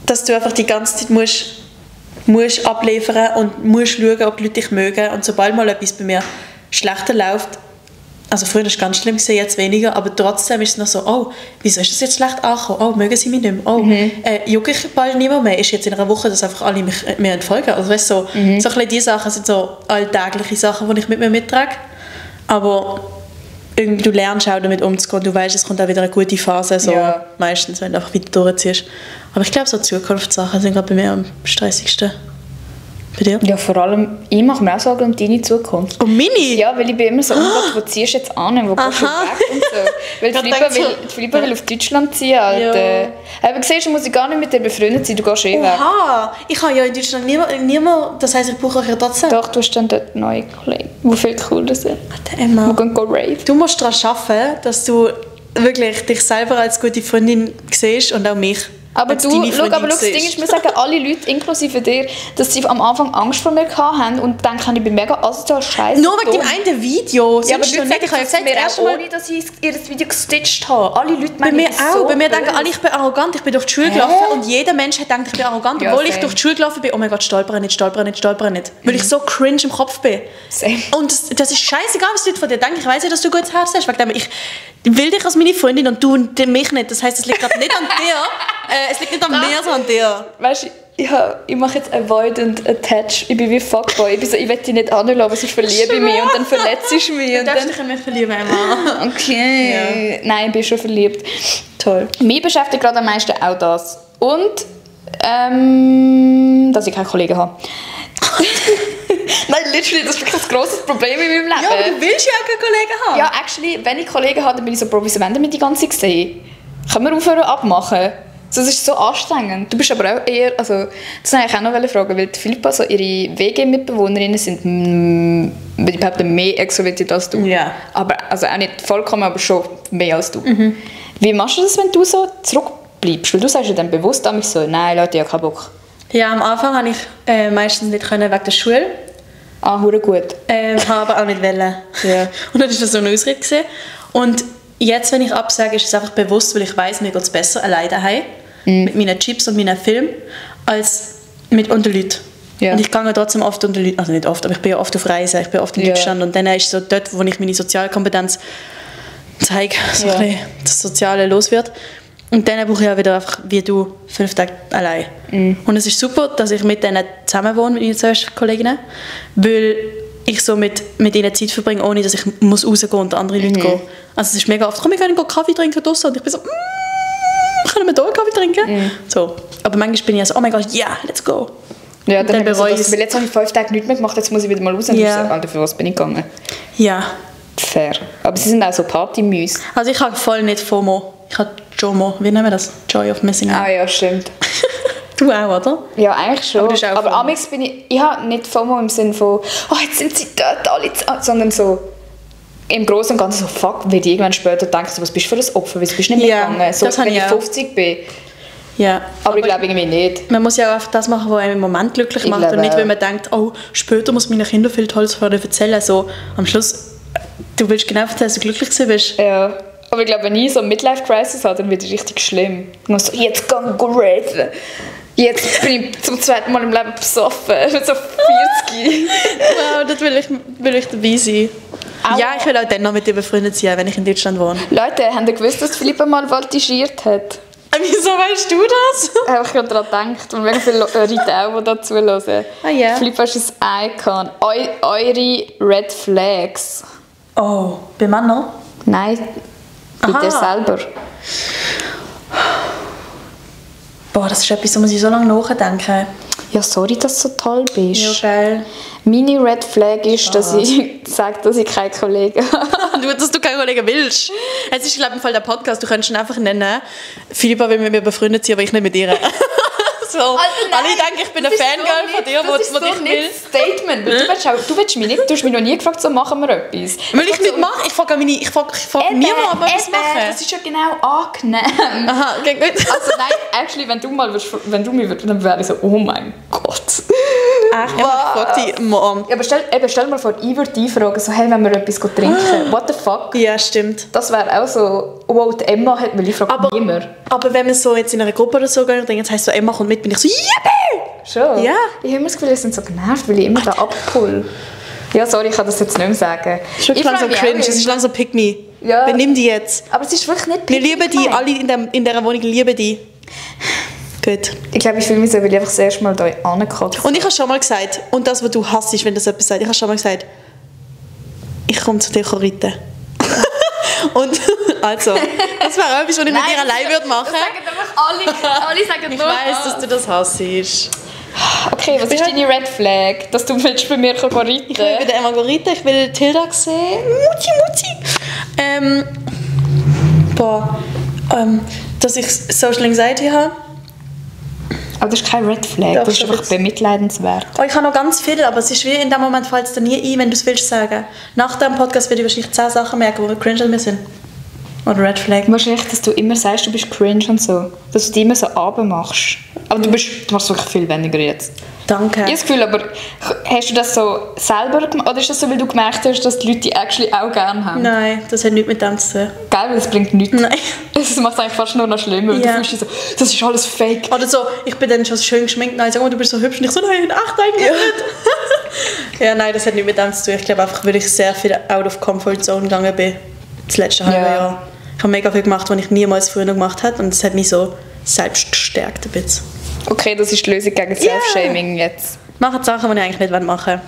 Dass du einfach die ganze Zeit musst abliefern und musst schauen, ob die Leute dich mögen und sobald mal etwas bei mir schlechter läuft, also früher war es ganz schlimm, jetzt weniger, aber trotzdem ist es noch so, oh, wieso ist das jetzt schlecht angekommen? Oh, mögen sie mich nicht mehr? Oh, jucke ich bald niemand mehr? Ist jetzt in einer Woche, dass einfach alle mir entfolgen? Also weißt, so ein bisschen diese Sachen sind so alltägliche Sachen, die ich mit mir mittrage. Aber irgendwie, du lernst auch damit umzugehen. Du weißt, es kommt auch wieder eine gute Phase, so meistens, wenn du einfach wieder durchziehst. Aber ich glaube, so Zukunftssachen sind gerade bei mir am stressigsten. Bei dir? Ja, vor allem, ich mache mir auch Sorgen um deine Zukunft. Um meine? Ja, weil ich bin immer so, wo ziehst du jetzt an, wo gehst du weg und so. Weil die Philippa will auf Deutschland ziehen, Alter. Ja. Aber siehst du, muss ich gar nicht mit dir befreundet sein, du gehst weg. Aha, ich habe ja in Deutschland niemand, das heisst, ich brauche euch ja trotzdem. Doch, du hast dann dort neue Kollegen, die viel cooler sind. Warte, Emma. Wir gehen rave. Du musst daran arbeiten, dass du wirklich dich selber als gute Freundin siehst und auch mich. Aber das Ding ist, wir sagen alle Leute, inklusive dir, dass sie am Anfang Angst vor mir hatten und denken, ich bin mega asozial scheiße. Nur wegen dem einen Video. Ja, aber du nicht, ich habe gesagt, ohne dass ich ihr Video gestitcht habe. Alle Leute meinen, bei mir auch. So bei mir denken alle, ich bin arrogant. Ich bin durch die Schule gelaufen und jeder Mensch hat gedacht, ich bin arrogant. Ja, obwohl ich durch die Schule gelaufen bin, oh mein Gott, stolpere nicht. Weil ich so cringe im Kopf bin. Same. Und das ist scheißegal, was die Leute von dir denken. Ich weiss ja, dass du ein gutes Herz hast. Ich will dich als meine Freundin und du mich nicht. Das heisst, es liegt gerade nicht an dir. Es liegt nicht an mir, sondern an dir. Weißt du, ich mache jetzt Avoid and Attach. Ich bin wie Fuckboy. Ich will dich nicht anlassen, aber sonst verliebe ich mich und dann verletzt du mich. Du darfst dich in mich verlieben, Emma. Okay. Ja. Nein, ich bin schon verliebt. Toll. Mich beschäftigt gerade am meisten auch das. Und, dass ich keine Kollegen habe. Nein, literally, das ist wirklich ein grosses Problem in meinem Leben. Ja, aber du willst ja auch keine Kollegen haben. Ja, actually, wenn ich Kollegen habe, dann bin ich so, Bro, wieso wollen wir die ganze Zeit sehen? Können wir aufhören abmachen? Das ist so anstrengend. Du bist aber auch eher, also, das wollte ich auch noch fragen, weil Philippa, so ihre WG-Mitbewohnerinnen sind, ich behaupte, mehr extrovertiert als du. Ja. Aber, also auch nicht vollkommen, aber schon mehr als du. Wie machst du das, wenn du so zurückbleibst? Weil du sagst ja dann bewusst an mich so, nein, Leute, ich habe keinen Bock. Ja, am Anfang konnte ich meistens nicht wegen der Schule. Ah, hure gut. Habe aber auch nicht wollen. Ja. Und dann war das so eine Ausrede gewesen. Und jetzt, wenn ich absage, ist es einfach bewusst, weil ich weiss, mir geht es besser alleine daheim mit meinen Chips und meinen Filmen, als mit unter Leuten. Ja. Und ich gehe trotzdem oft unter Leuten, also nicht oft, aber ich bin ja oft auf Reisen, ich bin oft in Deutschland und dann ist so dort, wo ich meine Sozialkompetenz zeige, so ein bisschen das Soziale los wird. Und dann brauche ich auch wieder einfach, wie du, 5 Tage allein. Und es ist super, dass ich mit denen zusammen wohne, mit meinen 2 Kolleginnen, weil ich so mit ihnen Zeit verbringe, ohne dass ich muss rausgehen und andere Leute gehen. Also es ist mega oft, komm, ich kann Kaffee trinken draussen und ich bin so, können wir hier Kaffee trinken? So. Aber manchmal bin ich so, oh mein Gott, ja, let's go. Ja, dann bereue ich es. Weil jetzt habe ich 5 Tage nichts mehr gemacht, jetzt muss ich wieder mal raus. Ja. Und für was bin ich gegangen? Ja. Fair. Aber sie sind auch so Party-Müs. Also ich habe voll nicht FOMO. Ich habe JOMO. Wie nennen wir das? Joy of Missing Out. Ah ja, stimmt. Du auch, oder? Ja, eigentlich schon. Aber amigs bin ich habe nicht FOMO im Sinne von, oh, jetzt sind sie dort alle, sondern so im Großen und Ganzen so, fuck, weil ich irgendwann später denke, was bist du für ein Opfer, wieso bist du nicht mitgegangen? So, wenn ich 50 bin. Ja. Aber ich glaube irgendwie nicht. Man muss ja auch einfach das machen, was einem im Moment glücklich macht und nicht, wenn man denkt, oh, später muss meine Kinder viel Tolles von dir erzählen. So, am Schluss, du willst genau erzählen, dass du glücklich bist. Ja. Aber ich glaube, wenn ich so eine Midlife-Crisis habe, dann wird es richtig schlimm. Ich muss so, jetzt geh ich raven. Jetzt bin ich zum 2. Mal im Leben besoffen. Mit so 40. Wow, das will ich dabei sein. Auch. Ja, ich will auch dann noch mit dir befreundet sein, wenn ich in Deutschland wohne. Leute, habt ihr gewusst, dass Philippa mal voltigiert hat? Wieso weißt du das? Ich habe gerade daran gedacht und mega viele Leute auch, die dazu hören. Ah ja. Philippa ist ein Icon. Eure Red Flags. Oh, bei Männern? Nein, bei dir selber. Boah, das ist etwas, da muss ich so lange nachdenken. Ja, sorry, dass du so toll bist. Ja, geil. Meine Red Flag ist, dass ich sage, dass ich keine Kollegen habe. Dass du keine Kollegen willst. Es ist, glaube ich, im Fall der Podcast, du könntest ihn einfach nennen, Philippa will mit mir befreundet sein, aber ich nicht mit ihr. So. Alter, alle denken, ich bin ein Fangirl von dir, wo dich will. Statement. Du willst mich nicht, du hast mich noch nie gefragt, so machen wir etwas. Will ich nicht machen? Ich frage niemanden, ob wir etwas machen. Das ist ja genau angenehm. Aha, okay, gut. Also nein, actually, wenn du mich würdest, dann wäre ich so, oh mein Gott. Ach, ja, ich frage dich morgen. Ja, aber stell dir mal vor, ich würde dich fragen, so, hey, wenn wir etwas trinken, what the fuck? Ja, stimmt. Das wäre auch so, wow, die Emma hat, weil ich frage niemand. Aber wenn wir so jetzt in einer Gruppe oder so gehen und denken, das heisst so, Emma kommt mit, bin ich so, yippie! Schon? Ja. Ich habe immer das Gefühl, sie sind so genervt, weil ich immer da abpull. Ja, sorry, ich kann das jetzt nicht mehr sagen. Es ist wirklich langsam cringe, es ist langsam pick me. Ja. Benimm dich jetzt. Aber es ist wirklich nicht Wir picky lieben dich, gemeint. alle in dieser Wohnung lieben dich. Gut. Ich glaube, ich fühle mich so, weil ich einfach das erste Mal hier angekotzt habe. Und ich habe schon mal gesagt, und das, was du hasst, wenn das jemand sagt, ich habe schon mal gesagt, ich komme zu dir reiten. Und also, das wäre etwas, was ich mit dir allein würde machen. Das sagen einfach alle sagen Ich nur weiss, dass du das hasst. Okay, was ist deine Red Flag, dass du willst bei mir reiten? Ich will wieder Emma reiten, ich will Tilda sehen. Mutti. Dass ich Social Anxiety habe. Aber das ist kein Red Flag, Doch, das ist schon einfach jetzt. bemitleidenswert. Oh, ich habe noch ganz viel, aber es ist wie in dem Moment fällt es dir nie ein, wenn du es willst sagen. Nach dem Podcast werde ich wahrscheinlich 10 Sachen merken, die cringe an mir sind. Oder Red Flag. Wahrscheinlich, dass du immer sagst, du bist cringe und so. Dass du dich immer so runtermachst. Aber du machst wirklich viel weniger jetzt. Danke. Ich habe das Gefühl, aber hast du das so selber gemacht? Oder ist das so, weil du gemerkt hast, dass die Leute dich actually auch gerne haben? Nein, das hat nichts mit dem zu tun. Gell, weil das bringt nichts. Nein. Das macht es eigentlich fast nur noch schlimmer. Ja. Du fühlst dich so, das ist alles fake. Oder so, ich bin dann schon schön geschminkt und ich sage, oh, du bist so hübsch. Und ich so, nein, echt eigentlich nicht. Ja, nein, das hat nichts mit dem zu tun. Ich glaube einfach, weil ich sehr viel out of comfort zone gegangen bin. Das letzte halbe Jahr. Ich habe mega viel gemacht, was ich niemals früher noch gemacht habe. Und das hat mich so selbst gestärkt ein bisschen. Okay, das ist die Lösung gegen Self-Shaming jetzt. Machen Sachen, die ich eigentlich nicht machen will.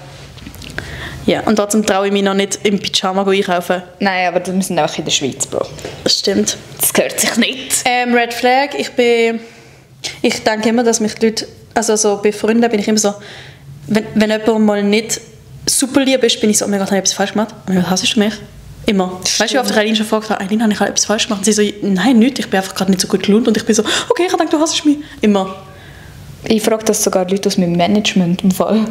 Ja, und trotzdem traue ich mich noch nicht im Pyjama einkaufen. Nein, aber wir sind auch in der Schweiz, Bro. Das stimmt. Das gehört sich nicht. Red Flag, ich denke immer, dass mich die Leute, also so bei Freunden bin ich immer so, wenn jemand mal nicht super lieb ist, bin ich so, oh mein Gott, habe ich etwas falsch gemacht? Oh mein Gott, hassest du mich? Immer. Weißt du, wie oft ich Eileen schon gefragt habe, Eileen, habe ich halt etwas falsch gemacht? Und sie so, nein, nicht, ich bin einfach gerade nicht so gut gelaunt. Und ich bin so, okay, ich habe gedacht, du hassest mich. Immer. Ich frage das sogar Leute aus meinem Management im Fall.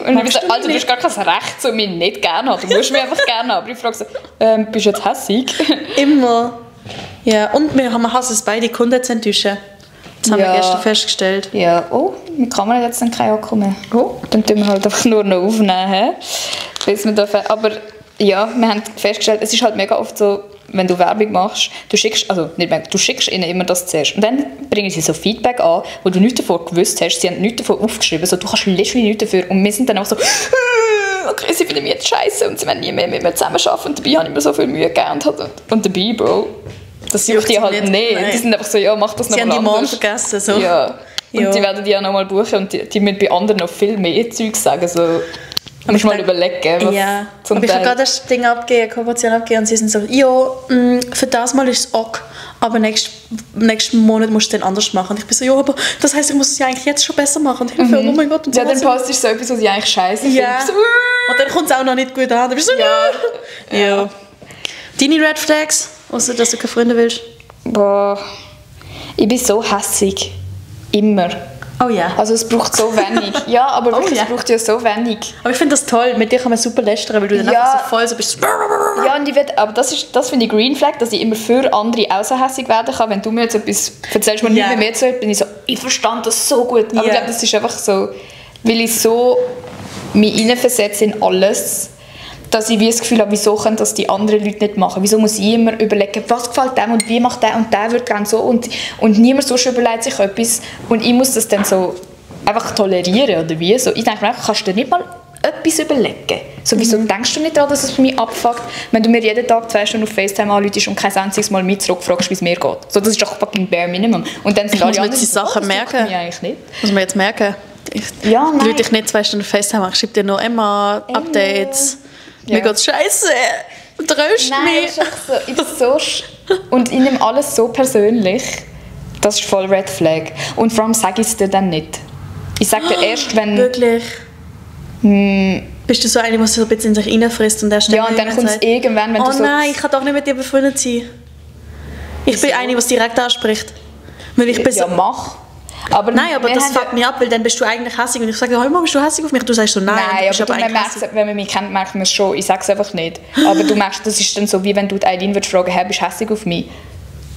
Und ich sage, also du hast gar kein Recht, so mich nicht gerne haben. Du musst mich einfach gerne haben. Aber ich frage so, bist du jetzt hässig? Immer. Ja, und wir hassen es beide, Kunden zu enttäuschen. Das haben wir gestern festgestellt. Ja, oh, mit Kamera jetzt dann kein Akku mehr. Oh. Dann tun wir halt einfach nur noch aufnehmen. Bis wir dürfen. Aber ja, wir haben festgestellt, es ist halt mega oft so, wenn du Werbung machst, du schickst ihnen immer das zuerst. Und dann bringen sie so Feedback an, wo du nichts davon gewusst hast, sie haben nichts davon aufgeschrieben, so, du kannst literally nichts dafür. Und wir sind dann auch so, okay, sie finden mich jetzt scheiße und sie wollen nie mehr mit mir zusammenarbeiten. Und dabei habe ich mir so viel Mühe gegeben. Und dabei, Bro, das juckt die halt nicht. Nein. Die sind einfach so, ja, mach das noch Sie mal haben die Morgen anders. vergessen. So. Ja. Und Ja. die werden die ja noch mal buchen und die müssen bei anderen noch viel mehr Zeug sagen. So. Du musst mal überlegen, was Ja, zum aber ich habe Teil... gerade das Ding abgegeben, eine Kooperation abgegeben und sie sind so, ja, für das Mal ist es ok, aber nächsten Monat musst du es dann anders machen. Und ich bin so, ja, aber das heisst, ich muss es ja eigentlich jetzt schon besser machen. Und ich bin so, oh mein Gott. Und so Ja, dann was. postest du so etwas, was ich eigentlich scheiße Ja. finde. So, Und dann kommt es auch noch nicht gut an. Dann bist du so, ja. Deine Red Flags, außer dass du keine Freunde willst? boah, ich bin so hässig. Immer. Oh ja. Also es braucht so wenig. Ja, aber wirklich, ja. es braucht ja so wenig. Aber ich finde das toll, mit dir kann man super lästern, weil du dann Ja. einfach so voll so bist. Ja, und aber das finde ich Green Flag, dass ich immer für andere auch so hässig werden kann. Wenn du mir jetzt etwas erzählst, was Ja. nicht mehr zuhört, bin ich so, ich verstand das so gut. Aber Ja. ich glaube, das ist einfach so, weil ich so mich hineinversetze in alles, dass ich wie das Gefühl habe, wieso können das die anderen Leute nicht machen? Wieso muss ich immer überlegen, was gefällt dem und wie macht der und der wird gerne so und niemand sonst überlegt sich etwas und ich muss das dann so einfach tolerieren oder wie? So, ich denke mir einfach, kannst du dir nicht mal etwas überlegen? So, wieso denkst du nicht daran, dass es für mich abfuckt, wenn du mir jeden Tag 2 Stunden auf FaceTime anrufst und kein einziges Mal mich zurückfragst, wie es mir geht? So, das ist doch fucking bare minimum. Und dann sind alle muss mir anderen die so, Sachen das juckt merken. mich eigentlich nicht. Muss man jetzt merken. Ja, nein. Leute, ich nicht 2 Stunden FaceTime mache, ich schreibe dir noch Emma, Updates. Mir geht's scheiße. Tröst Nein, mich. ist echt so. Ich bin so und ich nehme alles so persönlich. Das ist voll Red Flag. Und vor allem sage ich es dir dann nicht. Ich sage dir erst, wenn... Wirklich? Bist du so eine, die so ein bisschen in sich reinfrisst und erst Ja, und dann kommt es irgendwann, wenn oh du so... nein, ich kann doch nicht mit dir befreundet sein. Ich bin eine, die es direkt anspricht. Weil ich bin Ja, so, mach. Aber nein, aber wir das haben fuckt mich ab, weil dann bist du eigentlich hässig. Und ich sage, heute bist du hässig auf mich. Du sagst so, nein. Nein, du bist aber eigentlich merkt, wenn man mich kennt, merkt man es schon. Ich sage es einfach nicht. Aber du merkst, das ist dann so, wie wenn du Eileen fragen würdest, hey, bist du hässig auf mich?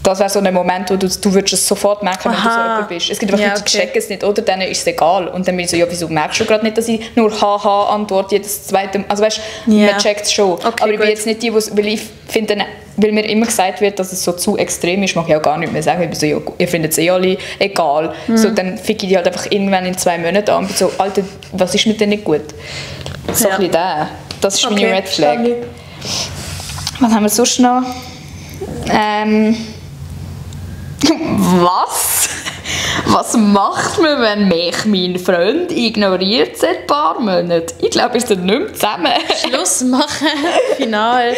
Das wäre so ein Moment, wo du würdest es sofort merken, wenn du so jemand bist. Es gibt einfach Leute, die checken es nicht, oder denen ist es egal. Und dann bin ich so, ja, wieso merkst du gerade nicht, dass ich nur Haha antworte, jedes zweite... Also weißt du, man checkt es schon. Okay, aber ich bin jetzt nicht die, weil ich finde, weil mir immer gesagt wird, dass es so zu extrem ist, mag ich auch gar nicht mehr sagen. Ich bin so, ja, ihr findet es eh alle egal. So, dann fick ich die halt einfach irgendwann in 2 Monaten an und bin so, Alter, was ist mit denen nicht gut? So ein bisschen der. Das ist meine Red Flag. Was haben wir sonst noch? Was macht man, wenn mich mein Freund ignoriert seit ein paar Monaten? Ich glaube, wir sind nicht mehr zusammen. Schluss machen, final.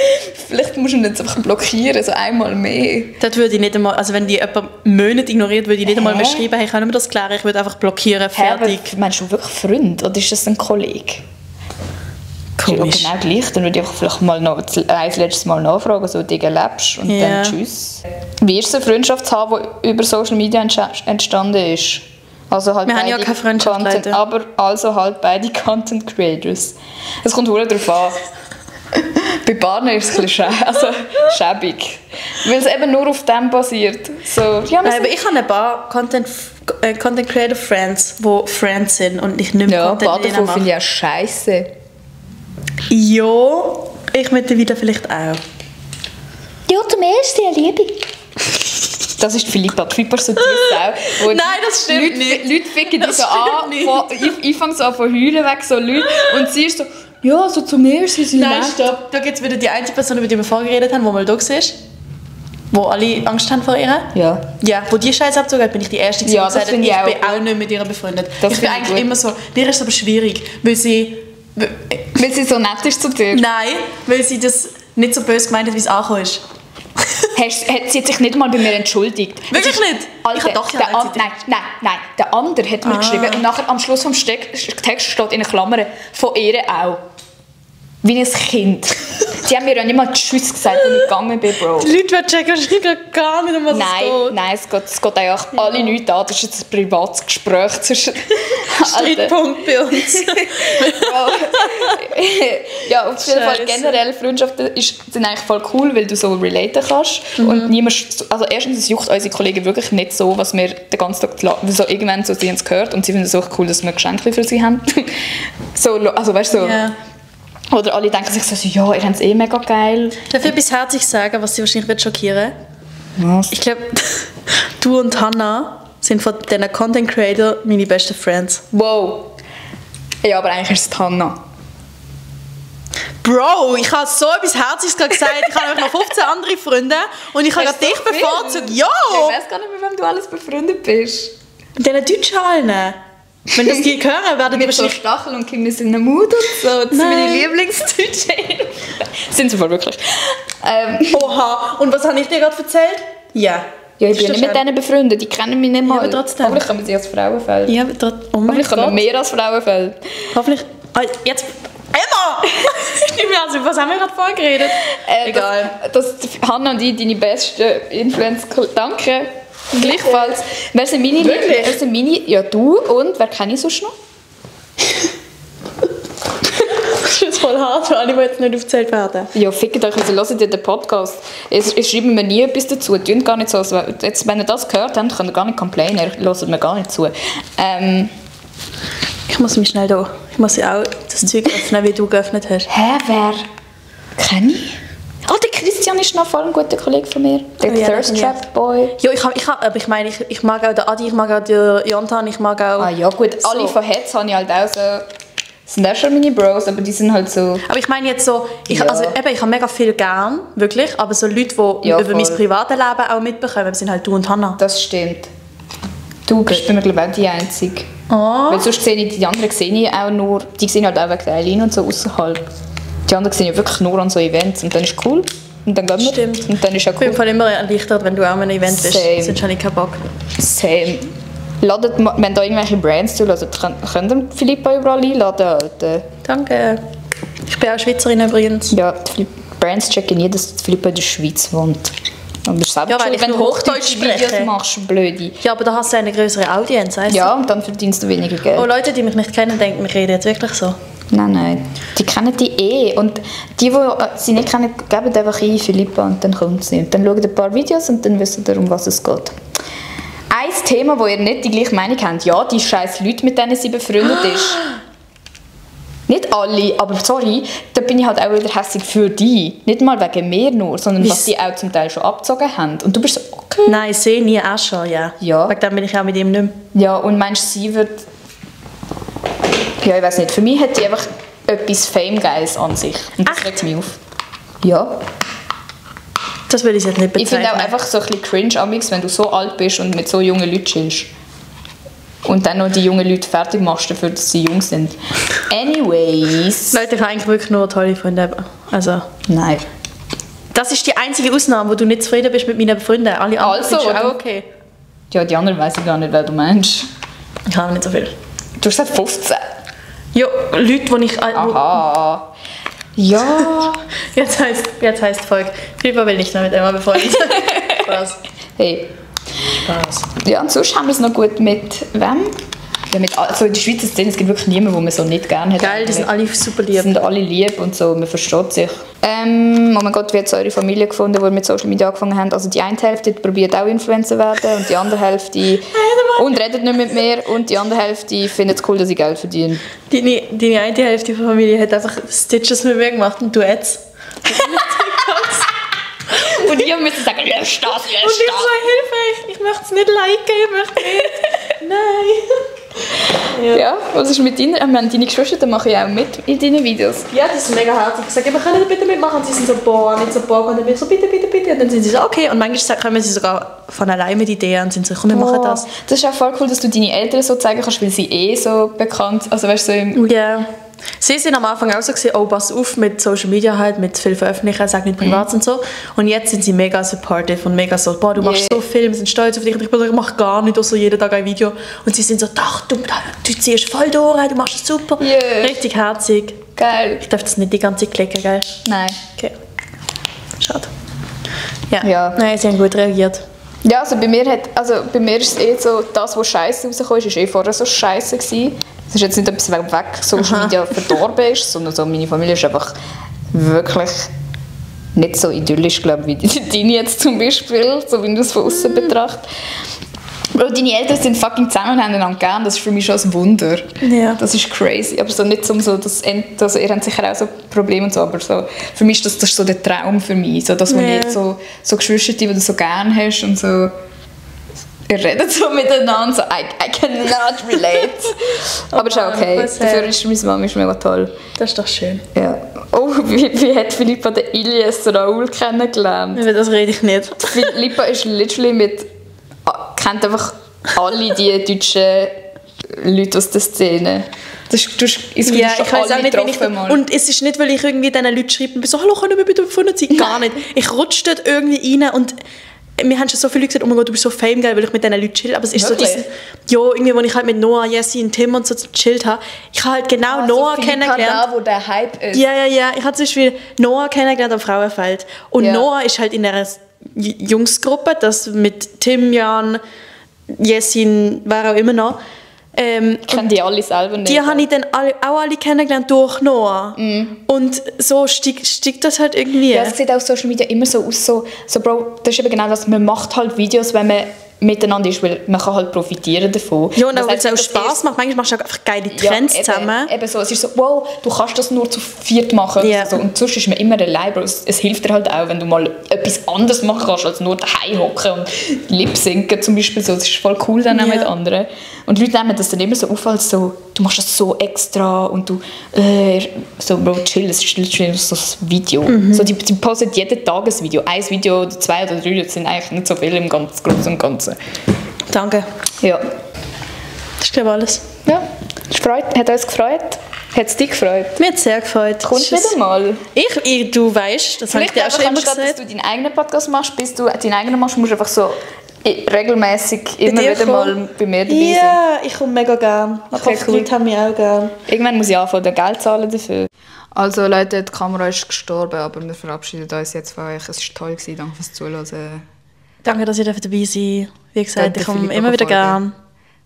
Vielleicht musst du ihn jetzt einfach blockieren, so einmal mehr. Das würde ich nicht einmal, also wenn die jemand Monate ignoriert, würde ich nicht einmal mehr schreiben, hey, kann ich mir das klären, ich würde einfach blockieren, fertig. Meinst du wirklich Freund oder ist das ein Kollege? Komisch. Genau gleich, dann würde ich vielleicht mal noch ein letztes Mal nachfragen, so Dinge lebst und dann tschüss. Wie ist es, eine Freundschaft zu haben, die über Social Media entstanden ist? Also halt wir haben ja keine Freundschaft, Leute. Aber also halt beide Content Creators. Es kommt verdammt darauf an. Bei Partnern ist es ein bisschen schäbig. Weil es eben nur auf dem basiert. So, ja, aber ich habe ein paar Content Creator Friends, die Friends sind und ich nicht mehr Content mit denen mache. Ja, finde ich auch scheisse. Ja, ich mittlerweile vielleicht auch. Ja, zum ersten Liebe. Das ist Philippa. Philippa ist so die Sau. Nein, das stimmt nicht. Leute ficken die so an. Ich fange so an von heulen weg, so Leute. Und sie ist so, ja, so zu mir sind sie Nein, stopp. Da gibt es wieder die einzige Person, über die wir vorgeredet haben, die mal da war. Wo alle Angst haben vor ihr. Ja. Ja, wo die Scheiße abgezogen hat, bin ich die Erste, die gesagt hat, ich bin auch nicht mit ihr befreundet. Ich bin eigentlich immer so, dir ist es aber schwierig, weil sie so nett ist zu dir? Nein, weil sie das nicht so böse gemeint hat, wie es angekommen ist. Sie hat sich nicht mal bei mir entschuldigt. Wirklich nicht? Alter, nein. Der andere hat mir geschrieben und nachher am Schluss vom Text steht in Klammern von ihr auch. Wie ein Kind. Sie haben mir ja nicht mal Tschüss gesagt, als ich gegangen bin, Bro. Die Leute werden checken, ich checken gar nicht, um was es geht. Nein, es geht eigentlich alle nichts an. Das ist jetzt ein privates Gespräch zwischen... Streitpunkt bei uns. Ja, auf jeden Fall generell Freundschaften sind eigentlich voll cool, weil du so relaten kannst. Und niemand... Also erstens, es juckt unsere Kollegen wirklich nicht so, was wir den ganzen Tag... So irgendwann so, sie haben es gehört und sie finden es auch cool, dass wir Geschenke für sie haben. So, also weißt du, so... Yeah. Oder alle denken sich so, ja, ihr habt es eh mega geil. Darf ich etwas Herziges sagen, was sie wahrscheinlich wird schockieren? Was? Ich glaube, du und Hannah sind von diesen Content Creator meine besten Friends. Wow. Ja, aber eigentlich ist es Hannah. Bro, ich habe so etwas Herziges gesagt. Ich habe noch 15 andere Freunde und ich habe gerade dich bevorzugt. Ja! Ich weiß gar nicht, mit wem du alles befreundet bist. Mit diesen Deutschen allen. Wenn das die hören, werden die wahrscheinlich... so Stachel und Kinder sind in der Mut und so. Das sind meine Lieblingsdeutsche. Sind sie voll wirklich. Oha, und was habe ich dir gerade erzählt? Ja. Ja, ich bin nicht mit denen befreundet, die kennen mich nicht mal. Ja, aber trotzdem. Hoffentlich kommen sie als Frauenfeld. Ja, aber trotzdem. Oh hoffentlich kommen mehr als Frauenfeld. Hoffentlich... Jetzt... Emma! Was haben wir gerade vorgeredet? Egal. Hannah und ich, deine besten Influencer. Danke. Gleichfalls. Wer sind meine? Ja, du und wer kenne ich sonst noch? Das ist jetzt voll hart für alle, die jetzt nicht aufgezählt werden. Ja, fickt euch, also hört ihr den Podcast. Ich schreibe mir nie etwas dazu. Tönt gar nicht so. Also jetzt, wenn ihr das gehört habt, könnt ihr gar nicht complainen. Ihr hört mir gar nicht zu. Ich muss mich schnell da. Ich muss ja auch das Zeug öffnen, wie du geöffnet hast. Hä, wer? Kenne ich? Oh, der Christian ist noch voll ein guter Kollege von mir. Der Thirst Trap Boy. Ja, ich meine, ich mag auch den Adi, ich mag auch den Jonathan, ich mag auch... Ah ja, gut, so. Alle von Hetz habe ich halt auch so... sind auch schon meine Bros, aber die sind halt so... Aber ich meine jetzt so... Ich habe mega viel gern, wirklich, aber so Leute, die über mein privates Leben auch mitbekommen, sind halt du und Hannah. Das stimmt. Du bist bei mir, glaube ich, auch die Einzige. Oh. Weil sonst sehe ich die anderen auch nur... Die sehen halt auch wegen der Eileen und so außerhalb. Die anderen sehen ja wirklich nur an so Events und dann ist es cool. Und dann gehen wir. Stimmt. Und dann ist auch cool. Ich bin voll immer erleichtert, wenn du auch an einem Event bist. Sonst habe ich keinen Bock. Same. Ladet, wenn da irgendwelche Brands zuhören, könnt ihr Philippa überall einladen. Alter. Danke. Ich bin auch Schweizerin übrigens. Ja, die Brands checken nie, dass Philippa in der Schweiz wohnt. Aber das ist selber Ja, weil schuld, ich wenn du nur Hochdeutsch Hochdeutsch-Videos spreche. machst, blöde. Ja, aber da hast du eine größere Audienz, weißt du? Ja, und dann verdienst du weniger Geld. Oh, Leute, die mich nicht kennen, denken, wir reden jetzt wirklich so. Nein. Die kennen die eh. Und die sie nicht kennen, geben einfach ein Philippa und dann kommt sie. Und dann schauen ein paar Videos und dann wissen ihr, um was es geht. Ein Thema, wo ihr nicht die gleiche Meinung habt. Ja, die scheiß Leute, mit denen sie befreundet ist. Nicht alle, aber sorry, da bin ich halt auch wieder hässlich für die. Nicht mal wegen mir nur, sondern was die auch zum Teil schon abgezogen haben. Und du bist so, okay. Nein, sehe nie auch schon, ja. Ja. Wegen dem bin ich auch mit ihm nicht mehr. Ja, und meinst du, sie wird... Ja, ich weiß nicht. Für mich hat die einfach etwas Fame-Geiles an sich. Und das regt mich auf. Ja. Das will ich jetzt nicht bezeichnen. Ich finde auch einfach so ein bisschen cringe, amix, wenn du so alt bist und mit so jungen Leuten chillst. Und dann noch die jungen Leute fertig machst, dafür, dass sie jung sind. Anyways. Leute, ich habe eigentlich wirklich nur tolle Freunde. Also, Nein. das ist die einzige Ausnahme, wo du nicht zufrieden bist mit meinen Freunden. Alle anderen Also, sind auch oder? okay. Ja, die anderen weiss ich gar nicht, wer du meinst. Ich habe nicht so viel. Du hast gesagt 15. Ja, Leute, die ich... Aha. Ja. Jetzt heisst Volk. Philippa will nicht mehr mit Emma befreundet. Spaß. Hey. Spaß. Ja, und sonst haben wir es noch gut mit wem? Ja, mit, also in der Schweizer Szene, es gibt wirklich niemanden, den man so nicht gerne hat. Geil, die sind alle super Die lieb. sind alle lieb und so, man versteht sich. Oh mein Gott, wie hat eure Familie gefunden, wo ihr mit Social Media angefangen habt? Also die eine Hälfte probiert auch Influencer werden und die andere Hälfte und redet nicht mit mir und die andere Hälfte findet es cool, dass ich Geld verdiene. Die eine Hälfte der Familie hat einfach Stitches mit mir gemacht und Duets. Und ich musste sagen, lösch das, Und ich so, Hilfe, ich möchte es nicht liken, ich möchte nicht. Nein. Ja, was ist mit deinen? Deine Geschwister, da mache ich auch mit in deinen Videos. Ja, die sind mega herzig. Ich sage immer, können Sie bitte mitmachen? Und sie sind so, boah, nicht so, boah. Und dann bin ich so, bitte, bitte, bitte. Und dann sind sie so, okay. Und manchmal kommen sie sogar von allein mit Ideen und sind so, komm, wir machen das. Das ist auch voll cool, dass du deine Eltern so zeigen kannst, weil sie eh so bekannt, also weißt du, so im... Ja. Sie sind am Anfang auch so gewesen, oh, pass auf mit Social Media halt, mit viel veröffentlichen, sag nicht privat und so. Und jetzt sind sie mega supportive und mega so, boah, du machst so viel, wir sind stolz auf dich. Und ich bin so, ich mache gar nicht so jeden Tag ein Video. Und sie sind so, doch, du ziehst voll durch, du machst es super. Richtig herzig. Geil. Ich darf das nicht die ganze Zeit klicken, gell? Nein. Okay. Schade. Ja. Ja. Nein, sie haben gut reagiert. Ja, also bei mir ist es eh so, das, was scheiße rausgekommen ist, eh vorher so scheiße gewesen. Es ist jetzt nicht etwas weg Social Media verdorben ist, sondern so, meine Familie ist einfach wirklich nicht so idyllisch, glaube ich, wie deine jetzt zum Beispiel, so wie du es von außen betrachtest. Bro, deine Eltern sind fucking zusammen und haben einander gern, das ist für mich schon ein Wunder. Ja. Das ist crazy, aber so nicht so, also ihr habt sicher auch so Probleme und so, aber so, für mich ist das ist so der Traum für mich, so, dass man jetzt so Geschwister, die du so gern hast und so, ihr redet so miteinander, so, I cannot relate. Aber ist auch okay, dafür ist meine Mama mega toll. Das ist doch schön. Ja. Oh, wie hat Philippa den Ilyes Raoul kennengelernt? Über das rede ich nicht. Philippa ist literally kennt einfach alle die deutschen Leute aus der Szene. Ich weiß auch nicht, und es ist nicht, weil ich irgendwie diesen Leuten schreibe und bin so, hallo, können wir bitte befreundet sein? Gar nicht. Ich rutsche dort irgendwie rein und mir haben schon so viele Leute gesagt, oh mein Gott, du bist so famegeil, weil ich mit diesen Leuten chill. Aber es ist wirklich? So diesen, irgendwie, wo ich halt mit Noah, Jessie und Tim und so gechillt habe, ich habe halt genau Noah kennengelernt. Da, wo der Hype ist. Ja. Ich habe zum Beispiel Noah kennengelernt am Frauenfeld. Und Noah ist halt in einer Jungsgruppe, das mit Tim, Jan, Jessin, wer auch immer noch. Kennen die alle selber nicht? Die habe ich dann auch alle kennengelernt durch Noah. Und so steigt das halt irgendwie. Ja, es sieht auf Social Media immer so aus, so Bro, das ist eben genau das, man macht halt Videos, wenn man miteinander ist, weil man kann halt profitieren davon. Ja, und auch weil es auch Spass macht. Manchmal machst du auch einfach geile Trends zusammen. Eben so, es ist so, wow, du kannst das nur zu viert machen. Yeah. So. Und sonst ist man immer allein, Bro. Es hilft dir halt auch, wenn du mal etwas anderes machen kannst, als nur daheim hocken und Lip-Synken zum Beispiel. So. Das ist voll cool dann auch mit anderen. Und die Leute nehmen das dann immer so auf, als so, du machst das so extra und du, so, Bro, chill, es ist literally so ein Video. So, die posten jeden Tag ein Video. Ein Video oder 2 oder 3, das sind eigentlich nicht so viele im Großen und Ganzen. Danke. Ja. Das ist, glaube ich, alles. Ja, hat uns gefreut. Hat es dich gefreut? Mir hat es sehr gefreut. Kommst du wieder mal? Du weißt, das habe ich dir auch schon immer gesagt. Dass du deinen eigenen Podcast machst, bis du deinen eigenen machst, musst du einfach so regelmäßig immer wieder mal bei mir dabei sein. Ja, ich komme mega gern. Ich hoffe, die Leute haben mich auch gern. Irgendwann muss ich anfangen, Geld zahlen dafür. Also Leute, die Kamera ist gestorben, aber wir verabschieden uns jetzt von euch. Es war toll, danke fürs Zuhören. Danke, dass ihr dabei seid. Wie gesagt, Könnt ihr ich komme Philippa immer wieder folgen? gern.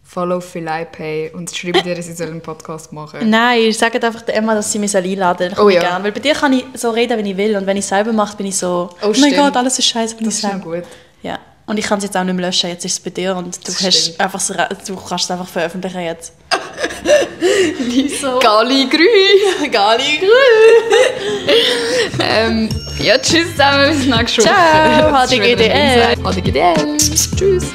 Follow Philippe und schreibt ihr, sie soll einen Podcast machen. Nein, sagt einfach der Emma, dass sie mich einladen soll. Oh ja. Gern. Weil bei dir kann ich so reden, wie ich will. Und wenn ich es selber mache, bin ich so, Oh, oh mein stimmt. Gott, alles ist scheiße, wenn Das ich ist noch sage. gut. Ja. Und ich kann es jetzt auch nicht mehr löschen, jetzt ist es bei dir und du, Das hast stimmt. einfach du kannst es einfach veröffentlichen jetzt. So. Gali Grü! Gali Ja, tschüss zusammen, bis nächste Woche. Ciao, Das ist wieder HDGDL. HDGDL. Tschüss.